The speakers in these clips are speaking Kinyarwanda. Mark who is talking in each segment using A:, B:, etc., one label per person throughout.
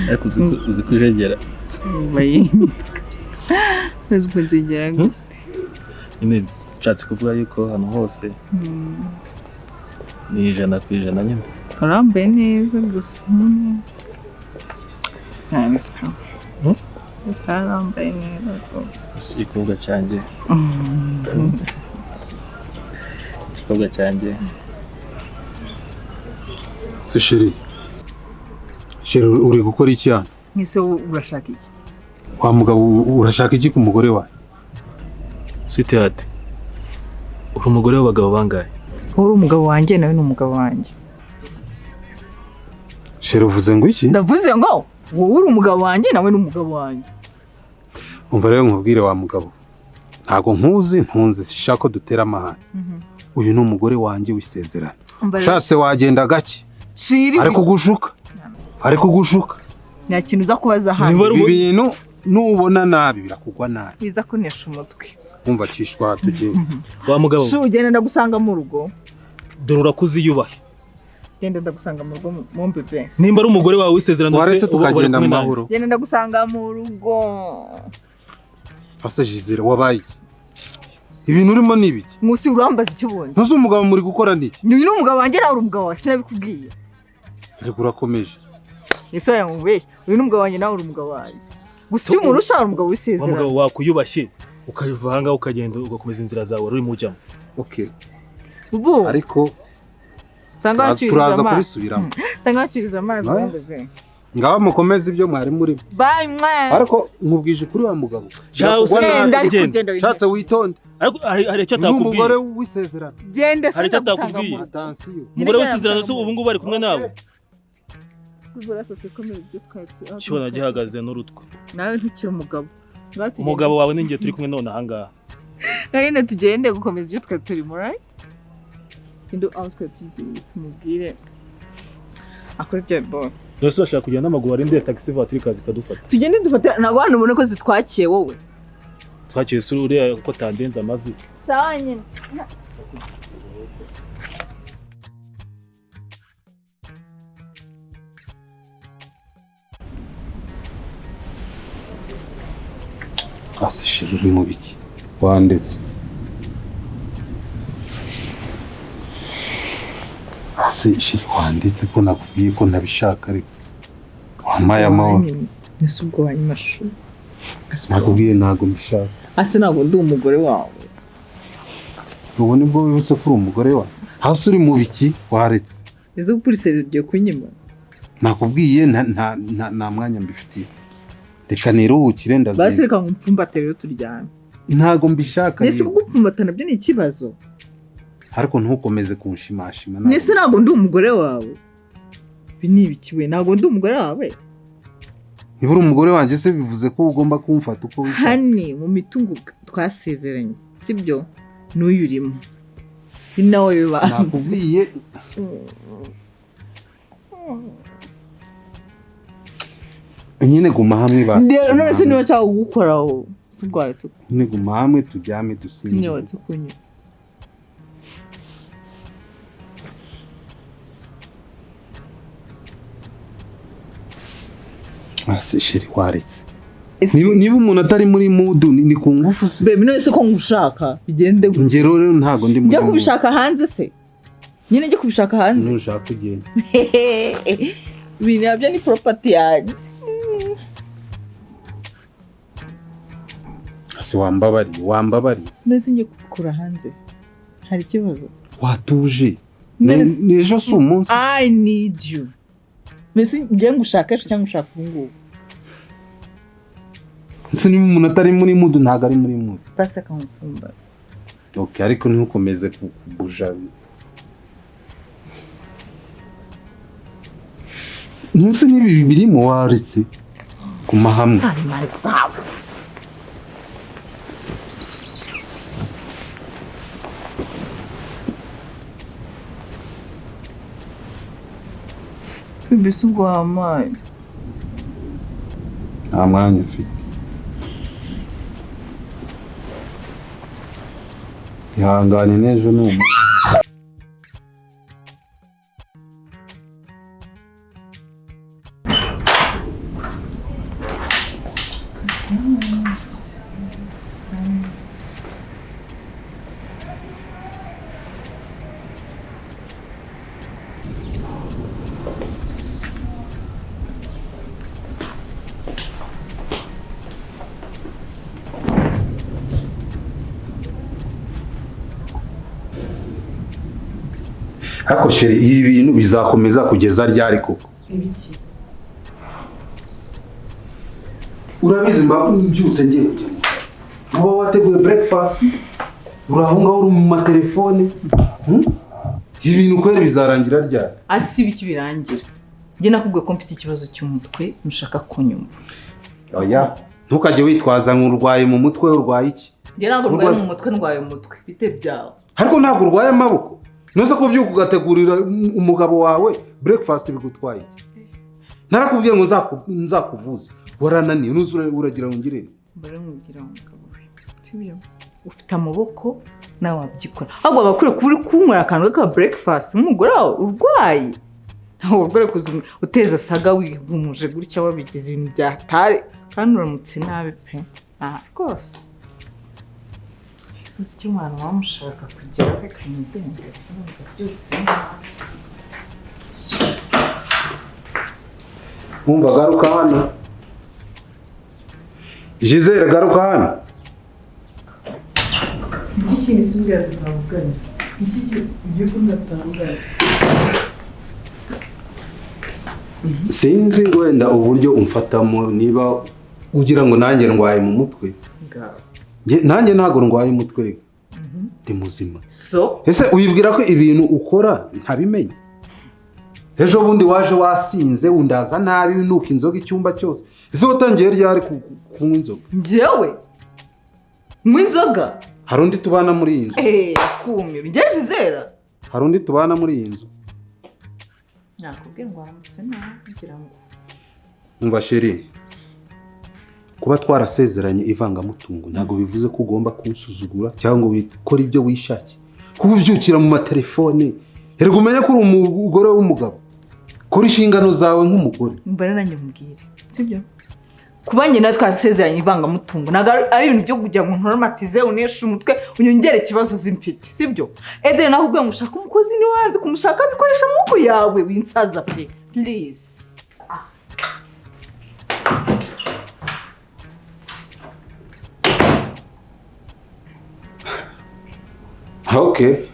A: Ariko uzi kujegera.
B: Uzi kujegera gute?
A: Nyine nshatse kuvuga yuko hano hose ni 100% nyine.
B: Urambaye neza gusa nyine. Nta sawa. Gusa urambaye neza rwose.
A: Gusa igikorwa cyanjye. Igikorwa cyanjye.
C: Se chérie. Chérie, uri gukora iki hano?
B: Mwese urashaka iki?
C: Wa mugabo urashaka iki ku mugore wawe?
A: Sweetheart, uri umugore w'abagabo bangahe?
B: Uri umugabo wanjye nawe ni umugabo wanjye.
C: Chérie, uvuze ngo iki?
B: Ndavuze ngo wowe uri umugabo wanjye nawe ni umugabo wanjye.
C: Umva rero nkubwire wa mugabo. Ntago nkuzi ntunze sishaka ko dutera amahane. Uyu ni umugore wanjye w'isezerano. Shatse wagenda gake. Ari kugushuka. Ari kugushuka.
B: Nta kintu uza kubaza hano.
C: Ibi bintu nubona nabi birakugwa nabi.
B: Biza kunesha umutwe.
C: Umva cishwa tugende.
A: Wa mugabo.
B: Shu ugenda ndagusanga mu rugo.
A: Dore urakuze iyubahe.
B: Genda ndagusanga mu rugo mu bebe.
A: Nimba ari umugore wawe w'isezerano
C: se tukagenda mu mahoro.
B: Genda ndagusanga mu rugo.
C: Ase Gisele wabaye iki? Ibintu urimo ni ibiki?
B: Musi urambaza icyo ubonye.
C: Ntuzi umugabo muri gukora ndiki?
B: Ni uyu umugabo wanjye nawe uri umugabo wawe sinabikubwiye.
C: Ariko urakomeje.
B: Yesu yamubeshye. Uyu ni umugabo wanjye nawe uri umugabo wanjye. Gusa icyo umurusha ari umugabo w'isezerano.
A: Wa mugabo wakuyubashye ukava aha ngaha ukagenda ugakomeza inzira zawe uri mujyamo.
C: Okay.
B: Ubu
C: ariko turaza kubisubiramo.
B: Sanga bacuriza amazi bambaze.
C: Ngaho mukomeze ibyo mwari muri.
B: Bye mwa.
C: Ariko nkubwije ukuri wa mugabo. Shatse witonde.
A: Ariko hari icyo atakubwiye.
C: Umugore w'isezerano.
B: Genda
A: hari icyo atakubwiye. Umugore w'isezerano se ubu ngubu ari kumwe nawe. Kibona gihagaze n'urutwe.
B: Nawe ntukiri umugabo.
A: Umugabo wawe ninjye turi kumwe none aha ngaha.
B: Nyine tugende gukomeza ibyo twari turimo, right? Ndo aho twari tugiye tumubwire akora ibyo bibona.
A: Nose urashaka kugenda n'amaguru arinde taxi voiture ikaza ikadufata.
B: Tugende dufate ntabwo hano ubona ko zitwakiye wowe.
A: Twakiye se uriya ko tandenze amavi.
B: Sawa nyine.
C: Ase chérie uri mu biki? Wandetse. Ase chérie wandetse ko nakubwiye ko ntabishaka ariko wampaye amahoro.
B: Ese ubwo wanyimashu.
C: Nakubwiye ntabwo mbishaka.
B: Ase ntabwo ndi umugore wawe.
C: Ubu nibwo wibutse ko uri umugore wawe. Hasi uri mu biki waretse.
B: Ese upolisi ugiye kunyima?
C: Nakubwiye nta mwanya mbifitiye. Reka niruhukire ndazinga.
B: Basi reka ngupfumbate rero turyame.
C: Ntago mbishaka.
B: Nese kugupfumbata nabyo ni ikibazo.
C: Ariko ntukomeze kunshimashima.
B: Nese ntabwo ndi umugore wawe. Ibi ni ibiki we? Ntabwo ndi umugore wawe.
C: Niba uri umugore wanjye se bivuze ko ugomba kumfata uko wishaka.
B: Hani mu mitungo twasezeranye, sibyo? N'uyu urimo. Ni nawe bibanze.
C: Nakubwiye. Nyine guma hamwe basi.
B: None se niba nshaka kugukoraho si ubwo waretse.
C: Nyine guma hamwe turyame dusinzire.
B: Nyine waretse kunywa.
C: Ase chérie waretse. Niba umuntu atari muri mood ni ku ngufu se.
B: Baby none se ko ngushaka bigende gute?
C: Njye rero ntago ndi muri.
B: Njya kubishaka hanze se? Nyine njye kubishaka hanze.
C: Nushaka ugende.
B: Ibintu nabyo ni property yanjye.
C: Ase wambabariye, wambabariye.
B: None njye kubikura hanze. Hari ikibazo?
C: Watuje. N'ejo si umunsi.
B: I need you. Mbese njye ngushaka ejo cyangwa ushaka ubu ngubu?
C: Ese niba umuntu atari muri mood ntago ari muri mood.
B: Basi akamupfumba.
C: Okay, ariko ntukomeze kubuja. Nuse nibi birimo waretse guma hamwe.
B: Mbese ubwo wampaye?
C: Nta mwanya mfite. Ihangane n'ejo ni umunsi. Ariko chéri, ibi bintu bizakomeza kugeza ryari koko?
B: Ibiki?
C: Urabizi mba mbyutse ngiye kujya mu kazi, uba wateguye breakfast, uri aho ngaho uri mu matelefone. Ibi bintu kweri bizarangira ryari?
B: Asi ibiki birangira? Njye nakubwiye ko mfite ikibazo cy'umutwe, mushaka kunyumva.
C: Oya, ntukajye witwaza ngo urwaye mu mutwe. Urwaye iki?
B: Njye ntabwo ndwaye mu mutwe, ndwaye umutwe. Bite byawe?
C: Ariko ntabwo urwaye amaboko. Nuze kubyuka ugategurira umugabo wawe breakfast bigutwaye iki? Narakubwiye ngo nzakuvuze, warananiye. Nuze uragira ngo ngire nte?
B: Mbere nkubwira umugabo we, sibyo? Ufite amaboko nawe wabyikora. Ahubwo bagakwiye kuba uri kunywera akantu ka breakfast nk'umugore wawe urwaye. Ntabwo bagakwiye kuza uteza saga wihumuje gutya wabigize ibintu bya tare kandi uramutse nabi pe. Aha rwose. Sinzi icyo umwana wamushaka kugira, reka nigendere. Urumva byutse nabi.
C: Wumva, garuka hano Gisele, garuka hano.
B: Iki kintu isumbira tutavuganye. Iki ugiye kumbwira tutavuganye.
C: Sinzi wenda uburyo umfatamo, niba ugira ngo nanjye ndwaye mu mutwe.
B: Ngaho.
C: Nanjye ntabwo ndwaye umutwe reka. Ndi muzima.
B: So,
C: Ese wibwira ko ibintu ukora ntabimenye? Ejo bundi waje wasinze undaza nabi nuka inzoga icyumba cyose. Ese watangiye ryari kunywa inzoga?
B: Njyewe nywa inzoga?
C: Hari undi tubana muri iyi nzu?
B: Kumira. Njye Gisele.
C: Hari undi tubana muri iyi nzu?
B: Nakubwiye ngo waramutse nabi ngira ngo.
C: Umva chéri, kuba twarasezeranye ivangamutungo ntabwo bivuze ko ugomba kunsuzugura cyangwa ngo wikore ibyo wishakiye. Kuba ubyukira mu matelefone, erega umenye ko uri umugore w'umugabo. Kora inshingano zawe nk'umugore.
B: Mbona nanjye mubwire, sibyo? Kuba njye nawe twasezeranye ivangamutungo ntabwo ari ibintu byo kugira ngo ntoromatize, uneshe umutwe, unyongere ikibazo uzi mfite, sibyo? Edeni nakubwiye ngo ushake umukozi, ni wanze kumushaka, bikoresha amaboko yawe, winsaza pe, please.
C: Okay.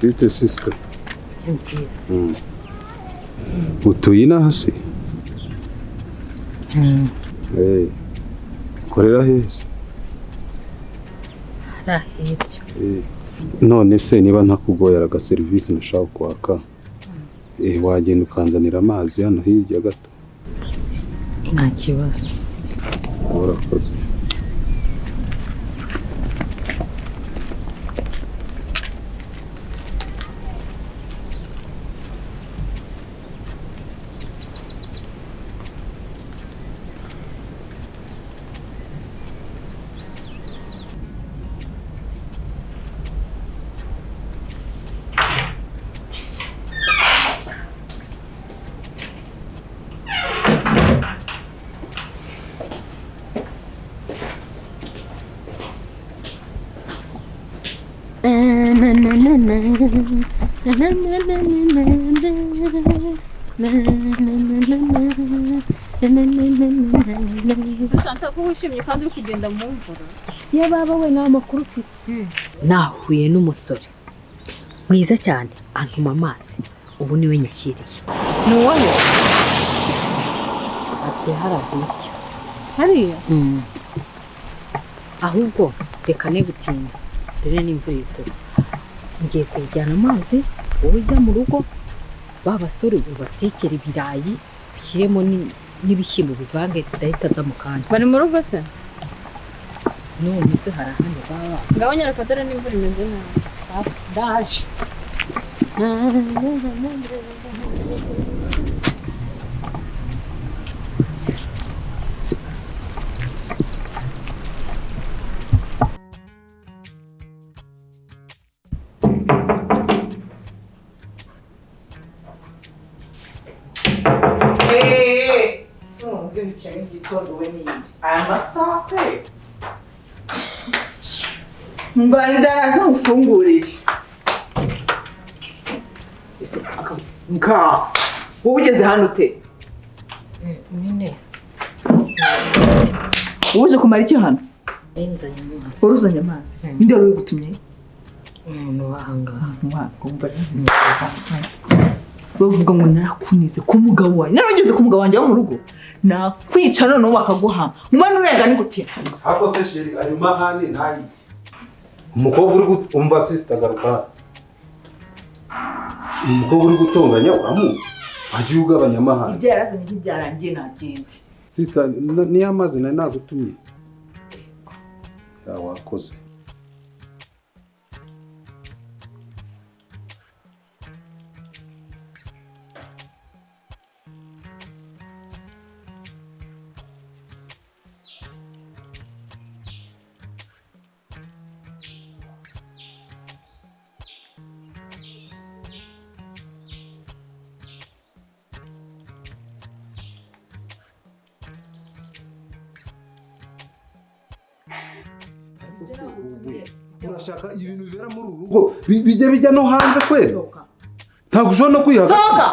C: Bite sister? Utuye inaha se? Korera heza? None se niba ntakugoye aga service nashaka kwaka, wagenda ukanzanira amazi hano hirya gato?
B: Nta kibazo.
C: Urakoze.
D: Shanta ko wishimye kandi uri kugenda mu mvura. Iyo baba we nta makuru ufite. Nahuye n'umusore mwiza cyane antuma amazi, ubu niwe nyakiriye.
E: Ni uwahe?
D: Atuye hariya hirya.
E: Hariya?
D: Ahubwo reka ne gutinda, dore n'imvura iri kugwa. Ngiye kuyijyana amazi, wowe ujya mu rugo, ba basore ubatekere ibirayi, ushyiremo n'ibishyimbo bivange, ndahita nza mu kanya.
E: Bari mu rugo se?
D: None se hari ahandi baba?
E: Ngaho nyaruka dore n'imvura imeze nabi.
D: Ndaje.
B: Sunzi mu gitondo we n'iyindi aya masaha pe mba ndaraza mufungurire. Ese nka wowe ugeze hano ute?
D: Nyine.
B: Wowe uje kumara iki hano?
D: Nzanye amazi.
B: Wari uzanye amazi? Ninde wari ubigutumye?
D: Umuntu w'ahangaha.
B: Wumva neza. Bavuga ngo narakunize ku mugabo wanjye, narageze ku mugabo wanjye wo mu rugo nakwica noneho bakaguhama umwana urenga ni gute?
C: Ariko se chérie, ayo mahane ntayi umukobwa uri umva sister garuka, umukobwa uri gutonganya uramuzi, wagiye ugabanya amahane.
B: Ibyo yarazanye ntibyarangiye nagende.
C: Sister, niyo amazi nari nagutumye wakoze. Urashaka ibintu bibera muri uru rugo bijya bijya no hanze kwezi? Ntabwo ushobora no kwihagarika.
B: Sohoka!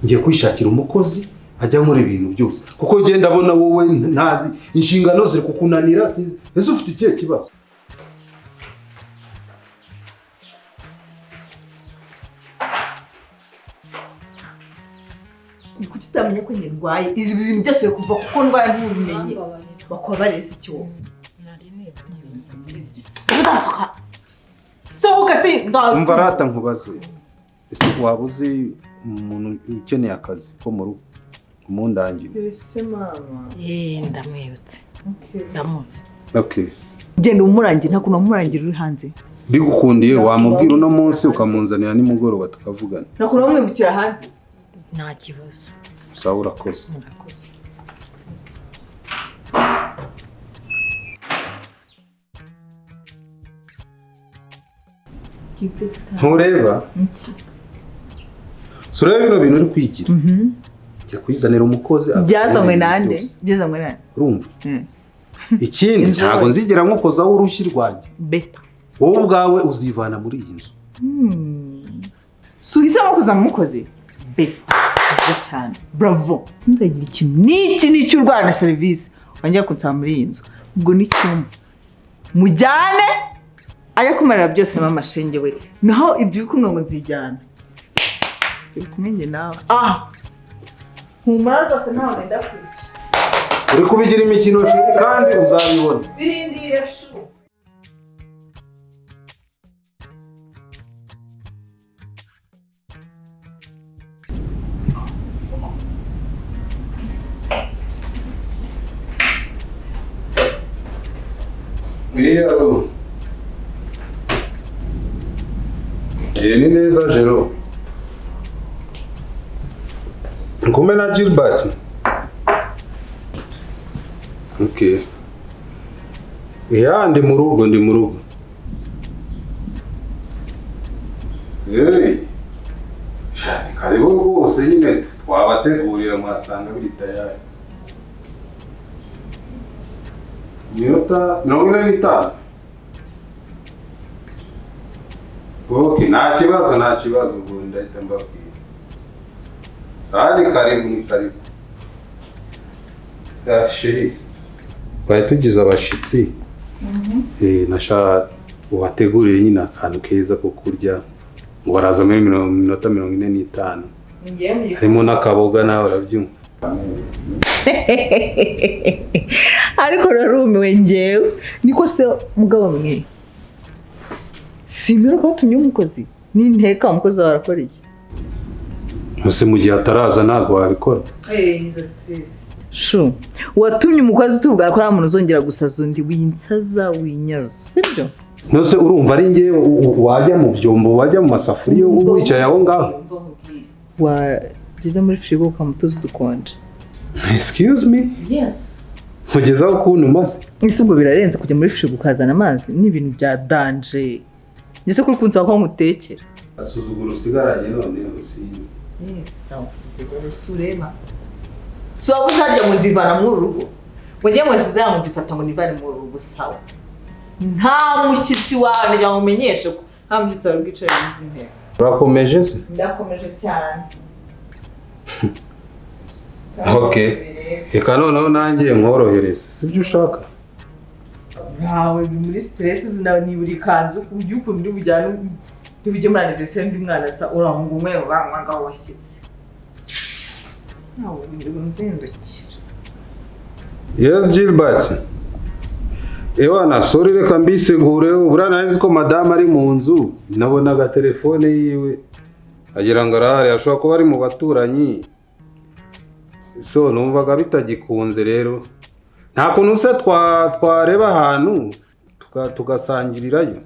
C: Ngiye kwishakira umukozi ajya nkora ibintu byose, kuko ngenda abona wowe ntazi inshingano ziri kukunanira. Sinzi ese ufite ikihe kibazo?
B: Kuki utamenya ko njye ndwaye? Izi bintu byose kuva kuko ndwaye ntubimenye. Bakaba bareze iki wowe? Uzasohoka. Sohoka se ngaho.
C: Umva rata nkubaze. Ese waba uzi umuntu ukeneye akazi ko mu rugo? Umundangire.
B: Ese mama.
D: Ndamwibutse. Ndamutse.
C: Okay.
B: Genda umurangira, nta kuntu umurangira uri hanze.
C: Bigukundiye wamubwira uno munsi ukamunzanira nimugoroba tukavugana.
B: Nta kuntu wamwibukira hanze.
D: Nta kibazo.
C: Sawa urakoze.
D: Urakoze.
C: Ntureba? Sureba bino bintu uri kwigira. Njya kwizanira umukozi
B: byazanywe nande? Byazanywe nande?
C: Urumva? Ikindi ntago nzigera nkukozaho urushyi rwanjye.
B: Beta.
C: Wowe ubwawe uzivana muri iyi nzu.
B: Suhisemo kuza mukozi? Beta. Cyane. Bravo. Sinzagira ikintu n'iki n'icyo urwana na service wongera kunsaba muri iyi nzu. Ubwo ni cyumba. Mujyane ajya kumarira byose mama shenge we. Naho ibyo bikumwe ngo nzijyana. Turi kumwe njye nawe. Ah! Humura rwose ntawe wenda kurya.
C: Uri kubigira imikino kandi uzabibona.
B: Birindire shu.
C: Iyo. Ni neza Jero. Nkume na Gilbert. Okay. Ya ndi mu rugo, ndi mu rugo. Hey. Cyane karibu rwose nyine twabategurira mwasanga biri tayari. Iminota 45. Okay, nta kibazo ubwo ndahita mbabwira. Sawa, ni karibu ni karibu. Chérie, twari tugize abashitsi. Nasha ubategurire nyine akantu keza ko kurya, ngo baraza muri minota 45. Harimo n'akaboga nawe urabyumva.
B: Ariko rarumiwe ngewe niko se mugabo mwe simperuka watumye umukozi ninteka umukozi wawe arakora iki?
C: Ese mu gihe ataraza ntabwo wabikora?
B: Izo stress shu watumye umukozi tuvuga ko nta muntu uzongera gusaza undi winsaza winyaza, sibyo?
C: Nose urumva ari nge wajya mu byombo wajya mu masafuriya wicaye aho ngaho?
B: Wageze muri firigo ukamutuza dukonje.
C: Excuse me?
B: Yes.
C: Nkugezaho ukuntu maze.
B: Ese ubwo birarenze kujya muri firigo ukazana amazi? Ni ibintu bya danger. Ngese kuri kunsaba ko ngutekera.
C: Asuzugura usigaranye none usinzi.
B: Yes, sureba. Si waba uzajya ngo nzivana muri uru rugo. Ngo njye ngo nshyize ngo nzifata ngo nivane muri uru rugo sawa. Nta mushyitsi wawe nagira ngo umenyeshe ko nta mushyitsi wawe wicaye muri izi ntebe.
C: Urakomeje se?
B: Ndakomeje cyane.
C: Okay. Reka noneho nanjye nkorohereze, sibyo ushaka?
B: Ntawe muri stress nawe ni buri kanzu ku buryo ukuntu uri bujyane ntibujye muri anniversaire ndi mwana nsa urahunga umwe urangwa ngaho washyitse. Ntawe nzindukira.
C: Yes, Gilbert. Ewana, sorry reka mbisegure, ubura nari ko madame ari mu nzu, nabonaga telefone yiwe agira ngo arahari, ashobora kuba ari mu baturanyi. So numvaga bitagikunze rero. Nta kuntu se twareba ahantu tugasangirirayo.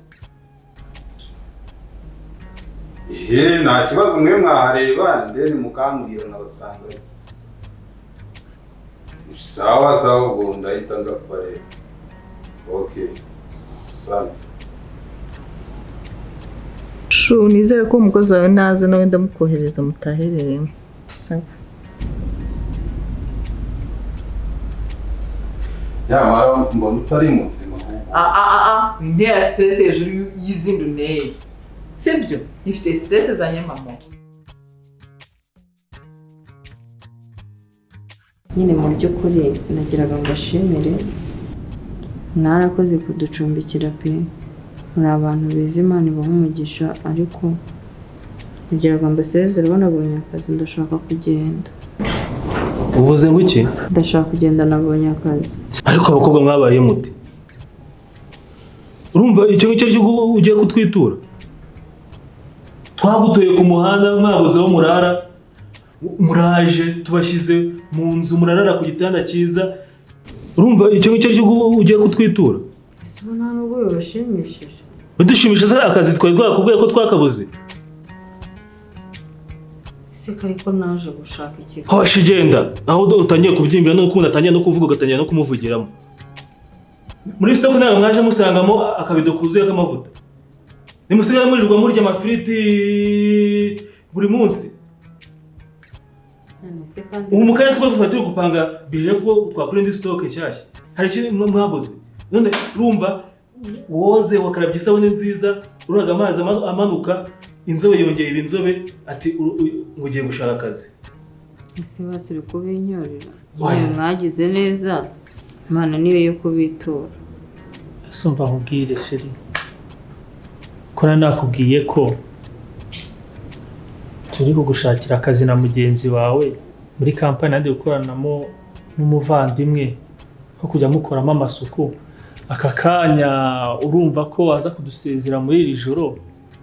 C: Nta kibazo mwe mwahareba ndeni mukambwira nkabasanga. Sawa sawa, ubwo ndahita nza kubareba. Okay. Sawa.
B: Shu nizere ko umukozi wawe naza nawe ndamukohereza mutahereremo. Sawa.
C: Yamara mbona utari muzima.
B: Ntera stress hejuru y'izindi unteye. Sibyo? Ifite stress za nyamama.
E: Nyine mu by'ukuri nagiraga ngo mbashimire, mwarakoze kuducumbikira pe, muri abantu beza Imana ibaha umugisha, ariko nagiraga mbasezere nabonye akazi ndashaka kugenda.
A: Uvuze ngo iki?
E: Ndashaka kugenda nabonye akazi.
A: Ariko abakobwa mwabaye mute? Urumva icyo ngicyo cyo ugiye kutwitura? Twagutuye ku muhanda mwabuze wo murara, muraje tubashyize mu nzu murarara ku gitanda cyiza. Urumva icyo ngicyo cyo ugiye kutwitura?
E: Ese ubu nta nubwo bibashimishije?
A: Bidushimisha se akazi twari twakubwiye ko twakabuze?
E: Ese ariko naje gushaka ikigo.
A: Hoshi genda aho utangiye kubyimbira no gukunda atangiye no kuvuga ugatangira no kumuvugiramo. Muri stock ntabwo mwaje musangamo akabido kuzuye k'amavuta. Nimusigaye murirwa murya amafiriti buri munsi. Ubu mu kanya twari turi gupanga bije ko twakora indi stock nshyashya. Hari ikintu mwabuze. None urumva woze wakarabye isabune nziza uraga amazi amanuka inzobe yongeye iba inzobe ati ugiye gushaka akazi.
E: Ese basuri kubinyorera. Mwagize neza Imana niyo yo kubitura.
F: Ese umva nkubwire chérie, ko nakubwiye ko turi kugushakira akazi na mugenzi wawe muri kampani nandi gukoranamo n'umuvandimwe ko kujya mukoramo amasuku. Aka kanya urumva ko waza kudusezera muri iri joro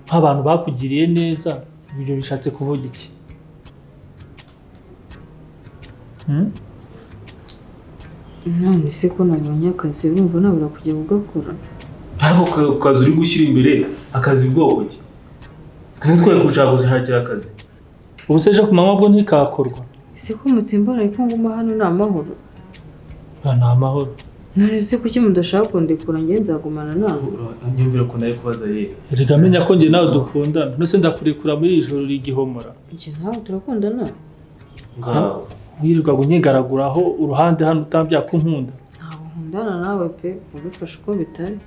F: nk'abantu bakugiriye neza, ibyo bishatse kuvuga iki?
E: None se ko nabonye akazi urumva nabura kujya kugakora?
A: Ariko akazi uri gushyira imbere akazi bwoko ki? Ntitwari gushaka gushakira akazi.
F: Ubu se ejo ku manywa bwo ntikakorwa?
E: Ese ko mutsimbaraye ko nguma hano ni amahoro?
F: Ni amahoro.
E: None se kuki mudashaka kundekura njye nzagumana nawe?
A: Nyumvira ko nari kubaza yewe.
F: Erega menya ko njye nawe dukundana. None se ndakurekura muri iri joro rigihomora?
E: Njye nawe turakundana?
A: Ngaho.
F: Wirirwaga unyigaraguraho uruhande hano utambya ko unkunda.
E: Ntabwo nkundana nawe pe, ubifashe uko bitari.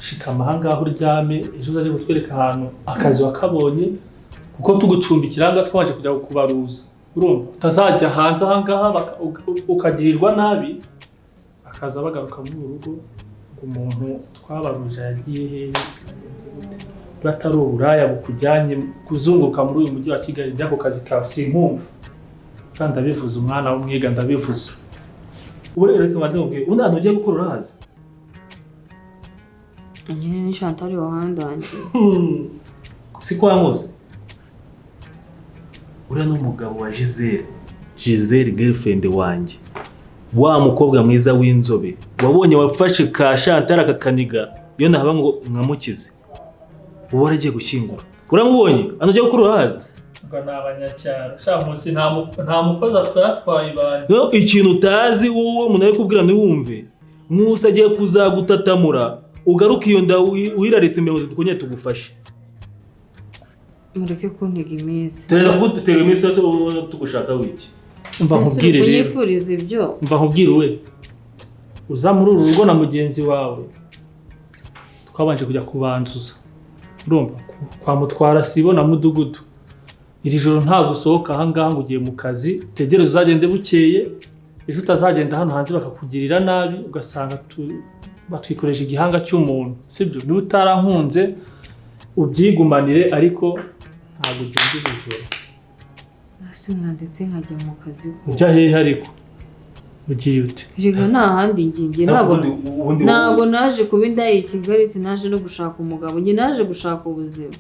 F: Shikama ahangaha uryame, ejo uzajya kutwereka ahantu akazi wakabonye, kuko tugucumbikira ahangaha twabanje kujya kubaruza. Urumva utazajya hanze ahangaha ukagirirwa nabi, bakaza bagaruka muri uru rugo ngo umuntu twabaruje yagiye hehe, byagenze gute? Niba atari uburaya bukujyanye kuzunguruka muri uyu mujyi wa Kigali by'ako kazi kawe, sinkumva. Kandi ndabivuze, umwana w'umwiga, ndabivuze.
A: Ubu rero reka mbanze nkubwire, ubundi ahantu ugiye gukora urahazi?
E: Nyine ni Chantal wahandangiye.
A: Si kwa Nkusi? Uriya ni umugabo wa Gisele. Gisele girlfriend wanjye, wa mukobwa mwiza w'inzobe wabonye wafashe ka Chantal akakaniga, iyo nahaba ngo nkamukize. Ubu waragiye gushyingura, uramubonye ahantu ugiye gukora urahazi?
F: Ngo ni abanyacyaro sha Nkusi, nta mukozi atwatwaye ibandi.
A: No, ikintu utazi wowe umuntu ari kubwira ntiwumve. Nkusi agiye kuzagutatamura ugaruke iyo nda wiraritse 30 twongere tugufashe.
E: Mureke kuntega iminsi.
A: Turenda kugutega iminsi yose ubu tugushaka wiki.
F: Mva
E: Ese
F: nkubwire
E: uri
F: rero.
E: kunyifuriza ibyo?
F: Mva nkubwire, we uza muri uru rugo na mugenzi wawe twabanje kujya kubanzuza, urumva, kwa Mutwara Sibo na Mudugudu. Iri joro ntabwo usohoka ahangaha ngo ugiye mu kazi, utegereze uzagende bukeye. Ejo utazagenda hano hanze bakakugirira nabi, ugasanga batwikoresha igihanga cy'umuntu, sibyo? Niba utarankunze ubyigumanire, ariko ntabwo ugenda iri joro.
E: Ese mwanditse nkajya mu kazi ko?
F: Ujya hehe ariko? Ugiye ute?
E: Erega nta handi ngiye, ntabwo naje kuba indaya i Kigali, sinaje no gushaka umugabo, njye naje gushaka ubuzima.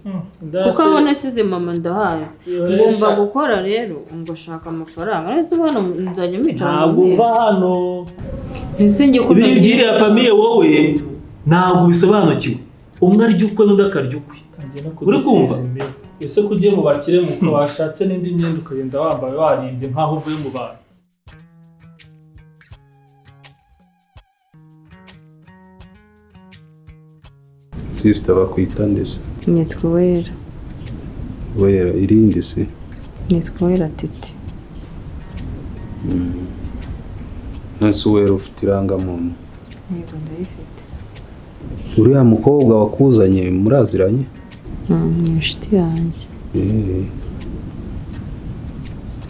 E: Kuko aho nasize mama ndahazi, ngomba gukora rero ngashaka amafaranga. Ese ubu hano nzajya mwicara mu
F: Ntabwo
E: ntebe?
F: uva hano.
E: Ese njye ko
A: Ibiri
E: nagiye-
A: by'iriya famille wowe ntabwo bisobanukiwe, umwe arya ukwe n'undi akarya ukwe. Uri kumva?
F: Ese ko ugiye mu bakire, mu washatse n'indi myenda ukagenda wambaye warimbye nk'aho uvuye mu bantu?
C: Sister, bakwita ndetse?
E: Nitwa Uwera.
C: Wera irindi se?
E: Nitwa Uwera Titi.
C: Nonese Uwera, ufite irangamuntu?
E: Yego, ndayifite.
C: Uriya mukobwa wakuzanye muraziranye?
E: Ni inshuti yanjye.
C: Eh.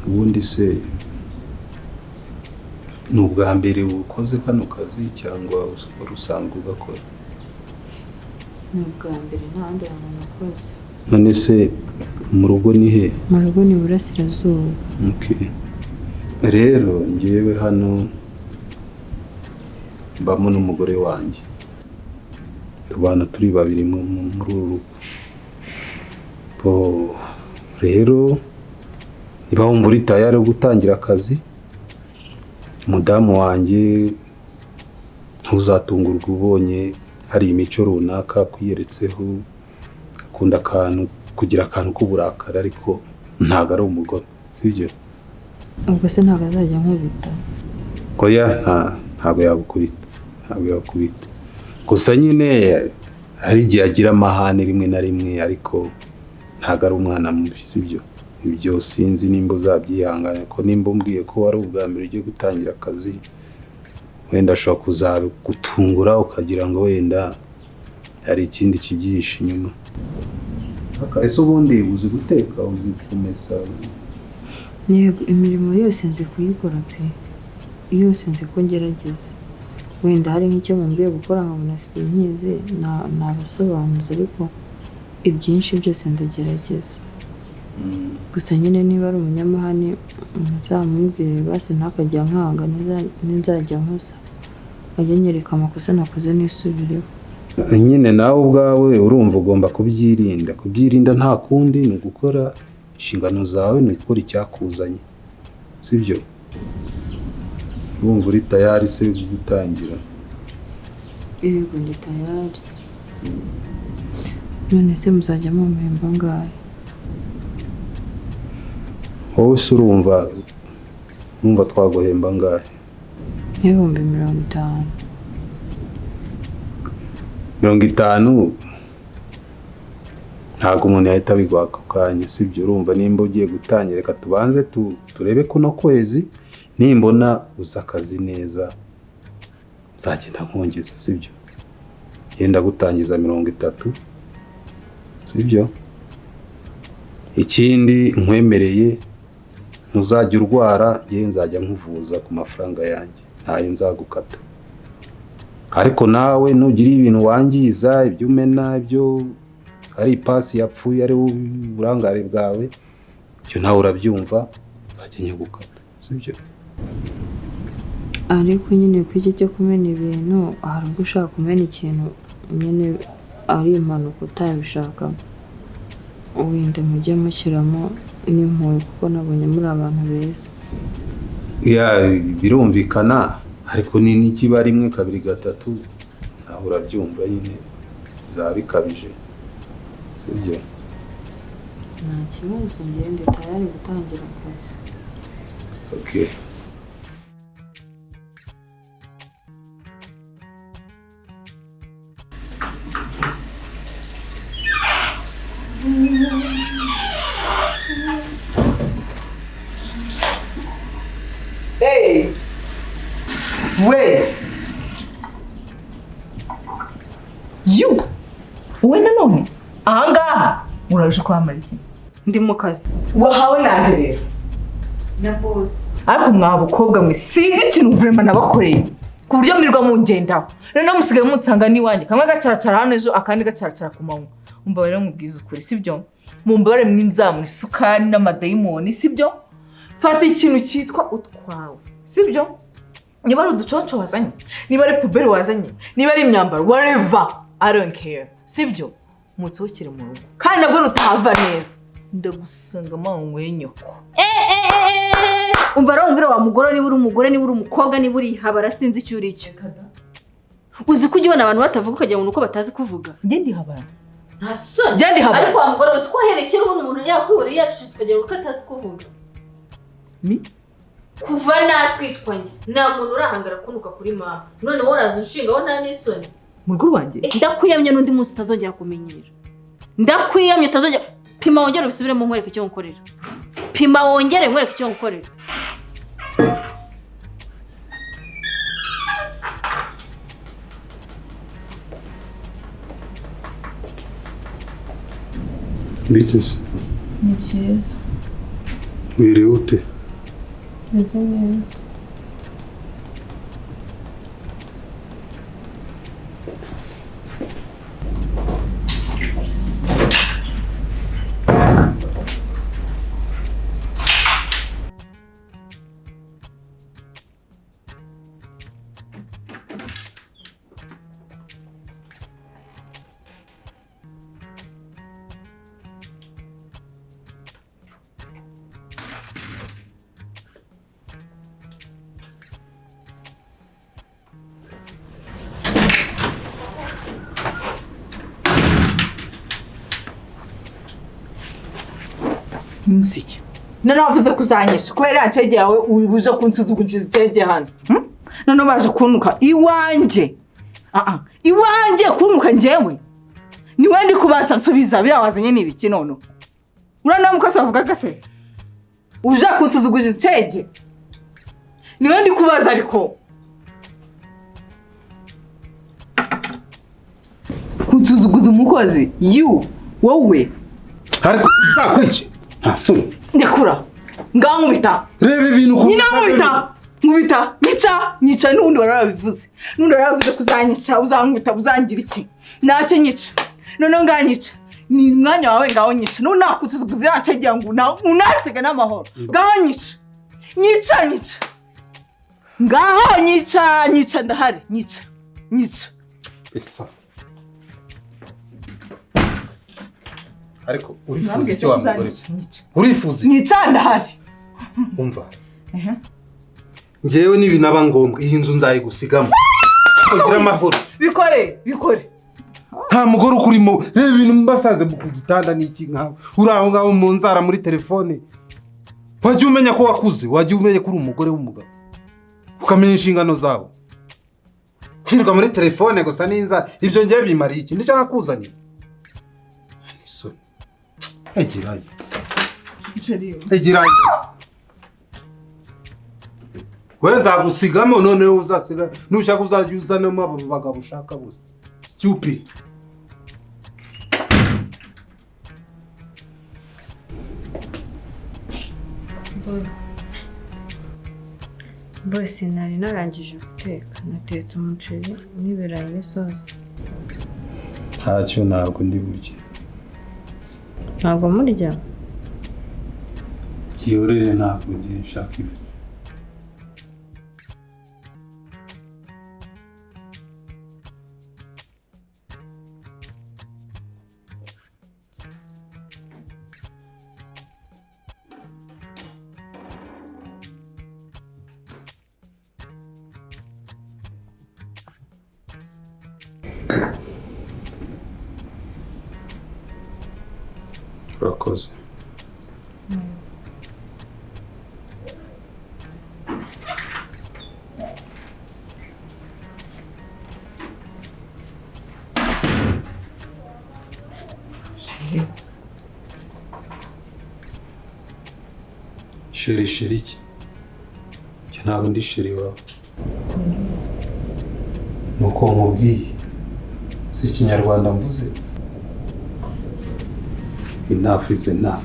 C: Ubundi se ni ubwa mbere ukoze kano kazi cyangwa wari usanzwe ugakora?
E: Ni ubwa mbere, nta handi hantu nakoze.
C: None se mu rugo ni he?
E: Mu rugo ni Iburasirazuba.
C: Okay. Rero ngewe hano mbamo n'umugore wanjye, tubana turi babiri muri uru rugo. Bo, rero niba wumva uri tayari yo gutangira akazi, umudamu wanjye ntuzatungurwe ubonye hari imico runaka akwiyeretseho. Akunda akantu, kugira akantu k'uburakari, ariko ntabwo ari umugore, sibyo?
E: Ubwo se ntabwo azajya ankubita?
C: Oya, ntabwo yagukubita, ntabwo yagukubita. Gusa nyine hari igihe agira amahane rimwe na rimwe, ariko ntabwo ari umwana mubi, sibyo? Ibyo sinzi nimba uzabyihangana, ko nimba umbwiye ko wari ubwa mbere ugiye gutangira akazi, wenda ashobora kuzagutungura ukagira ngo wenda hari ikindi kibyihishe inyuma. Ese ubundi uzi guteka, uzi kumesa?
E: Yego, imirimo yose nzi kuyikora pe, yose nzi ko ngerageza. Wenda hari nk'icyo mumbwiye gukora nkabona sinkizi, nabasobanuza, ariko ibyinshi byose ndagerageza. Gusa nyine niba ari umunyamahane muzamubwire basi ntakajya nkanga, ninzajya nkosa ajye anyereka amakosa nakoze nisubireho.
C: Nyine nawe ubwawe urumva ugomba kubyirinda. Kubyirinda nta kundi, ni ugukora inshingano zawe, ni ugukora icyakuzanye, sibyo? Urumva uri tayari se gutangira?
E: Yego, ndi tayari. None se muzajya mumpemba angahe?
C: Wowe se urumva twaguhemba angahe?
E: Nk'ibihumbi 50.
C: 50 ntabwo umuntu yahita abiguha ako kanya, sibyo? Urumva nimba ugiye gutangira, reka tubanze turebe kuno kwezi, nimbona uzi akazi neza. Nzagenda nkongeza, sibyo? Genda gutangiza 30, sibyo? Ikindi nkwemereye, ntuzajya urwara, ngewe nzajya nkuvuza ku mafaranga yanjye, ntayo nzagukata. Ariko nawe nugira ibintu wangiza, ibyo umena, ibyo ari ipasi yapfuye, ari uburangare bwawe, ibyo nawe urabyumva, nzajya nyagukata, sibyo?
E: Ariko nyine ku iki cyo kumena ibintu, hari ubwo ushaka kumena ikintu nyine ari impanuka utabishaka, wenda mujye mushyiramo n'impuhwe kuko nabonye muri abantu beza.
C: Ya, birumvikana, ariko ni nikiba 1 2 3 nawe urabyumva nyine bizaba bikabije, sibyo?
E: Nta kibazo, ngende tayari gutangira akazi.
C: Okay.
B: Hey! We! You! Wowe nanone ahangaha uraje kwamara iki?
E: Ndi mu kazi.
B: Wahawe nande rero?
E: Na boss.
B: Ariko mwa bukobwa mwe sinzi ikintu vraiment nabakoreye ku buryo mwirirwa mungendaho. Noneho musigaye munsanga n'iwanjye, kamwe gacaracara hano ejo akandi gacaracara ku manywa. Umva rero nkubwize ukuri, sibyo? Mumbabare mwinzamura isukari n'amadayimoni, sibyo? Fata ikintu cyitwa utwawe, sibyo? Niba ari uduconco wazanye, niba ari puberi wazanye, niba ari imyambaro, whatever, I don't care, sibyo? Mutsohokere mu rugo kandi nabwo nutahava neza ndagusanga manywe nyoko.
G: Umva rero ngwira wa mugore, niba uri umugore, niba uri umukobwa, niba uri ihabara, sinzi icyo uri cyo. Uzi ko ujya ubona abantu batavuga ukagira ngo nuko batazi kuvuga.
B: Njye ndihabara.
G: Nta soni.
B: Njye ndihabara.
G: Ariko wa mugore uzi ko waherekera ubona umuntu yakwihoreye yacecetse ukagira ngo atazi kuvuga.
B: Mi?
G: Kuva natwitwa njye nta muntu urahangara kunuka kuri mama, none wowe uraza unshingaho nta n'isoni.
B: Mu rugo rwanjye?
G: Ndakwiyamye n'undi munsi utazongera kumenyera. Ndakwiyamye utazongera. Pima wongere ubisubiremo nkwereke icyo nkorera. Pima wongere nkwereke icyo nkorera.
C: Biteze.
E: Ni byiza.
C: Wiriwe ute?
E: Meze neza.
B: Musiki. None wavuze kuzanyisha kubera ya cege yawe uje kunsuzuguriza icege hano. None baje kuntuka iwanjye. Iwanjye kuntuka njyewe. Niwe ndi kubasa nsubiza biriya wazanye ni ibiki none? Urana mukase bavugaga se? Uje kunsuzuguriza icege. Niwe ndi kubaza ariko. Kunsuzuguza umukozi you wowe.
C: Ariko nzakwice. Nta soni.
B: Ndekura. Ngaho nkubita.
C: Reba ibintu
B: nyina nkubita. Nkubita. Nyica. Nyica n'ubundi warabivuze. N'ubundi warabivuze kuzanyica, uzankubita, uzangira iki? Ntacyo nyica. Noneho nganyica. Ni umwanya wawe ngaho nyica. N'ubu nakusuzuguza irancegera ngo unatega n'amahoro. Ngaho nyica. Nyica nyica. Ngaho nyica nyica ndahari. Nyica. Nyica.
C: Esa. Ariko urifuza icyo wa mugore? Urifuza?
B: Nyica ndahari.
C: Umva. Njyewe nibinaba ngombwa iyi nzu nzayigusigamo. Kugira amahoro.
B: Bikore, bikore.
C: Nta mugore ukurimo. Reba ibintu mbasanze ku gitanda n'iki nkawe. Uri aho ngaho mu nzara muri telefone. Wajya umenya ko wakuze, wajya umenya ko uri umugore w'umugabo. Ukamenya inshingano zawe. Kwirirwa muri telefone gusa n'inzara, ibyo ngiye bimariye iki? Nicyo nakuzaniye. Isoni. Egerayo. Egerayo. We nzagusigamo, noneho uzasiga nushaka uzajya uzanamo abo bagabo ushaka bose. Stupid.
E: Bose nari narangije guteka, natetse umuceri n'ibirayi n'isosi.
C: Ntacyo, ntabwo ndi burye.
E: Ntabwo murya?
C: Kiyorere, ntabwo ngiye nshaka ibi. Urakoze. Chéri, chéri iki? Njye ntabwo ndi chéri wawe. Nuko nkubwiye. Si ikinyarwanda mvuze. Enough is enough.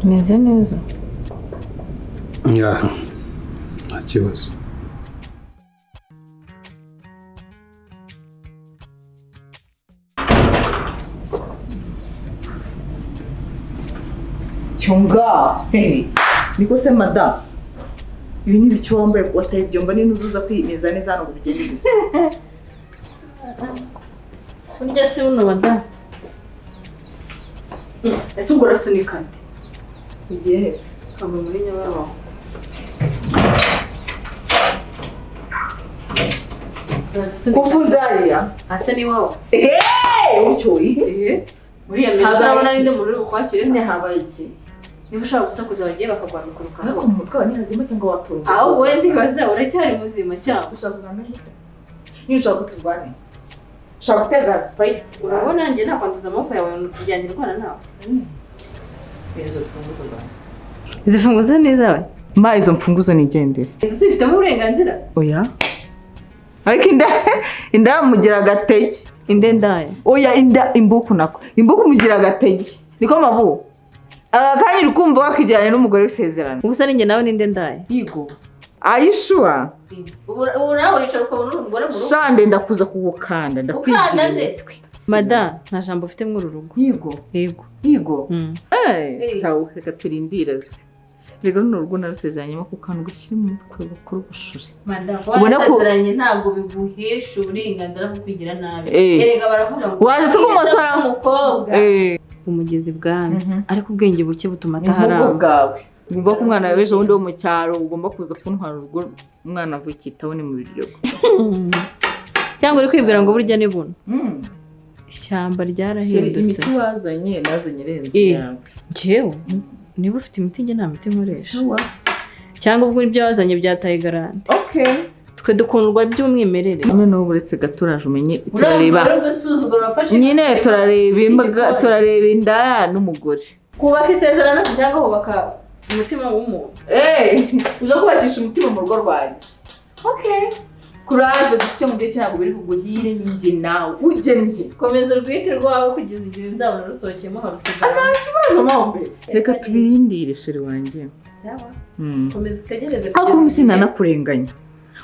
E: Meze neza.
C: Yeah, nta kibazo.
B: Cyunga, hey, niko se madam. Ibi ni ibiki wambaye wataye ibyomba n'inuzuza kwimeza neza hano ngo bigende gute?
G: Burya si buno madam. Ese ubwo urasunika nde?
B: Ugiye he?
G: Kava muri Nyabarongo.
B: Kufunza hariya?
G: Ase ni wowe.
B: Eh, utyo ihe?
G: Muri iyo minsi urabona ninde muntu uri bukwakire?
B: Nyine habaye iki?
G: Niba ushaka gusakuza bagiye bakagwambika urukango.
B: Ariko mu mutwe wawe ni hazima cyangwa watunze?
G: Ahubwo wowe ndibaza uracyari muzima cyangwa?
B: Ushaka kuzana se? Niba ushaka ko turwane. Ushaka guteza fight.
G: Urabona njye nakwanduza amaboko yawe ngo tujyane ndwana nawe.
B: Izo mfunguzo zawe.
G: Izi mfunguzo ni izawe?
B: Ma izo mfunguzo nigendere.
G: Izi zifitemo uburenganzira?
B: Oya. Ariko inda mugira agatege.
G: Inde ndaya.
B: Oya inda imbuku nako. Imbuku mugira agatege. Niko mabu. Akanya uri kumva wakijyanye n'umugore w'isezerano.
G: Ubusa ninjye nawe ninde ndaya?
B: Yigo. Are you sure?
G: Ubu nawe uricara ukabona uri umugore mu rugo.
B: Shande ndakuza kugukanda ndakwigira imitwe.
G: Mada nta jambo ufite muri uru rugo.
B: Yigo.
G: Yego.
B: Yigo. Eh, sawa reka turindire se. Rega runo rugo narusezeranyemo ku kantu gashyira mu mutwe bakora ubushure.
G: Mada ubona ko wasezeranye ntabwo biguhesha uburenganzira bwo kwigira nabi. Erega baravuga ngo
B: waje se kumusora
G: umukobwa. Umugezi bwami ariko ubwenge buke butuma ataharamba.
B: Bwawe. Ugomba ko umwana wawe ejo bundi wo mu cyaro ugomba kuza kuntwara urugo umwana avukitaho ni mu biryogo.
G: Cyangwa uri kwibwira ngo burya ni buno. Ishyamba ryarahindutse.
B: Imiti wazanye nazanye irenze yawe.
G: Njyewe niba ufite imiti njye nta miti nkoresha. Cyangwa ubwo ibyo wazanye byataye garanti.
B: Okay.
G: Twe dukundwa by'umwimerere.
B: Noneho uretse gaturaje umenye turareba. Nyine turareba imbwa, turareba inda n'umugore.
G: Kubaka isezerano cyangwa kubaka umutima w'umuntu.
B: Uza kubakisha umutima mu rugo rwanjye. Okay. Courage dufite mu gihe cyangwa biri kuguhire ninjye nawe ugennye.
G: Komeza urwite rwawe kugeza igihe nzabona rusohokeyemo harusigara.
B: Nta kibazo mombe. Reka tubirindire sheri wanjye.
G: Sawa. Komeza utegereze
B: kugeza. Ariko sinanakurenganya.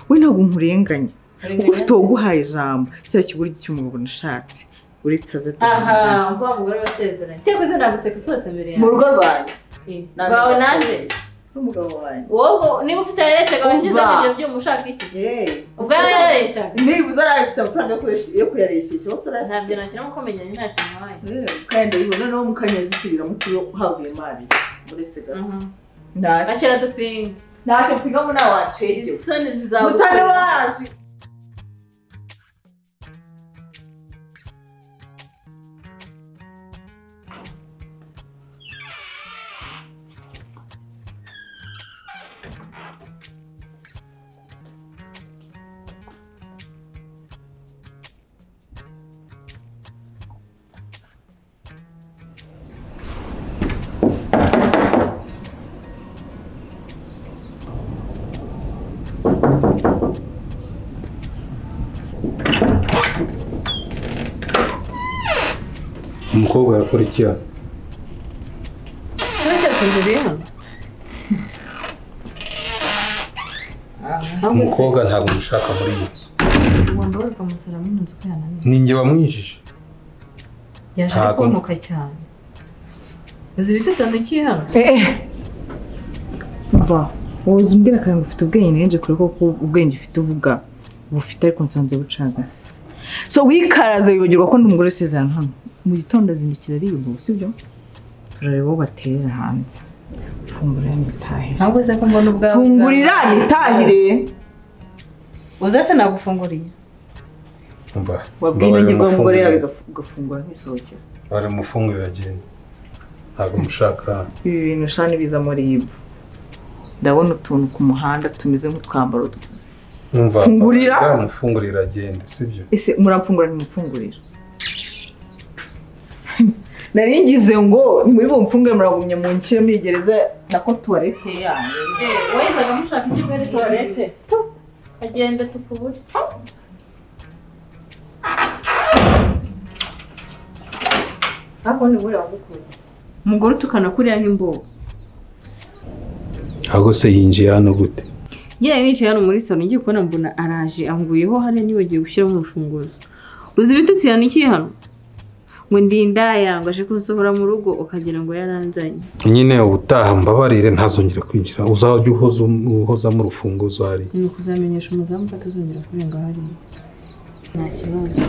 B: We ntabwo nkurenganya. Kuko ufite uwaguhaye ijambo kiriya kigoryi cy'umugabo nashatse. Uretse aze.
G: Aha, mva wa mugore wasezeranye. Cyakoze naguseka usohotse imbere yawe.
B: Mu rugo rwanjye.
G: Rwawe nande?
B: N'umugabo wanjye.
G: Wowe niba ufite yareshyaga washyizeho
B: Umva.
G: ibyo byuma ushaka iki? Ubwo yarareshyaga.
B: Niba uzarayafite amafaranga yo kuyareshyeshya wose urayafite.
G: Ntabyo nashyiramo ko menyanye ntacyo ntwaye.
B: Kandi ndabibona noneho mukanyazisubiramo kuri havuye mari uretse gato. Ntacyo.
G: Ashyira dupinga.
B: Ntacyo mpingamo nawe wacegewe.
G: Isoni
B: Gusa
G: zizagukora.
B: niba waje.
C: Umukobwa arakora iki hano?
E: Sinacyasinziriye hano.
C: Umukobwa ntabwo mushaka muri iyi nzu.
E: Ugomba ukamusura muri inzu ko yananiwe.
C: Ni njye wamwinjije.
E: Yaje
C: Ntabwo-
E: kunuka cyane. Uzi ibitutsi antukiye hano?
B: Mva, woza umbwira akantu ufite ubwenge nenje kure koko ubwenge ufite uvuga bufite ariko nsanze bucagase. So wikaraze wibagirwa ko ndi umugore usezerana hano. Mu gitondo azindukira ariyubu, sibyo? Turareba uwo baterera hanze. Fungurira nitahire.
E: Ntabwo se ko mbona ubwawe.
B: Fungurira nitahire.
E: Uza se nagufunguriye.
C: Umva.
B: Wabwiye inongirwa umugore yawe igafungura nkisohokera.
C: Bari mufungurira agenda. Ntabwo mushaka hano.
B: Ibi bintu shani biza muri ibu. Ndabona utuntu ku muhanda tumeze nk'utwambaro.
C: Umva.
B: Fungurira.
C: Mufungurira agenda, sibyo?
B: Ese muramfungura ntimufungurira? Nari ngize ngo ni muri bumfungure muragumya mu nkire muri gereza nako tuwarete yanyu.
G: Wayizaga mushaka iki muri tuwarete? Agenda tukubure.
E: Ariko ni buriya wagukura. Umugore utukana kuriya nk'imbogo.
C: Ahubwo se yinjiye hano gute?
E: Ngiye nicaye hano muri salo ngiye kubona mbona araje anguyeho hariya nibagiwe gushyiramo urufunguzo. Uzi ibitutsi yantukiye hano? Ngo ndi indaya ngo aje kunsohora mu rugo ukagira ngo yaranzanye.
C: Nyine ubutaha mbabarire ntazongera kwinjira. Uzajya uhozamo urufunguzo hariya.
E: Ni ukuzamenyesha umuzamu ko atazongera kurenga hariya. Nta kibazo.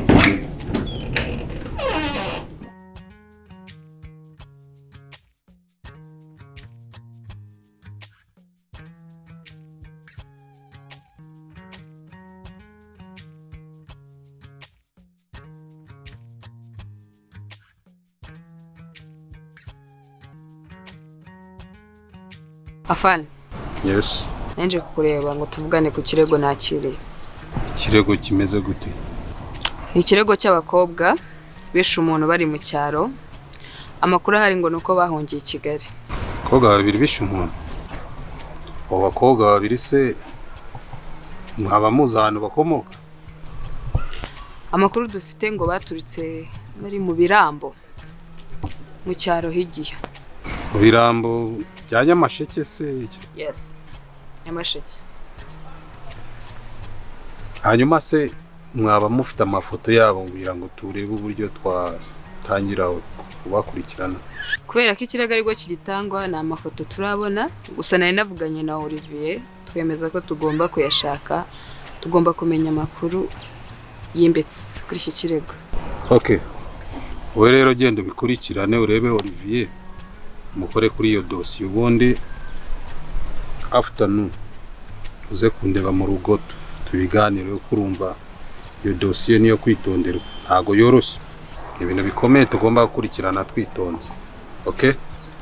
E: Afande.
C: Yes.
E: Nje kukureba ngo tuvugane ku kirego nakiriye.
C: Ikirego kimeze gute?
E: Ni ikirego cy'abakobwa bishe umuntu bari mu cyaro. Amakuru ahari ngo nuko bahungiye i Kigali.
C: Abakobwa babiri bishe umuntu. Abo bakobwa babiri se mwaba muzi ahantu bakomoka?
E: Amakuru dufite ngo baturutse bari mu Birambo mu cyaro higiye.
C: Mu Birambo bya Nyamasheke se?
E: Yes. Nyamasheke.
C: Hanyuma se mwaba mufite amafoto yabo kugira ngo turebe uburyo twatangira kubakurikirana?
E: Kubera ko ikirego aribwo kigitangwa ni amafoto turabona, gusa nari navuganye na Olivier twemeza ko tugomba kuyashaka, tugomba kumenya amakuru yimbitse kuri iki kirego.
C: Okay. Wowe rero genda ubikurikirane urebe Olivier mukore kuri iyo dosiye, ubundi afternoon uze kundeba mu rugo tubiganire, kurumva iyo dosiye niyo kwitonderwa, ntago yoroshye. Ibintu bikomeye tugomba gukurikirana twitonze. Okay?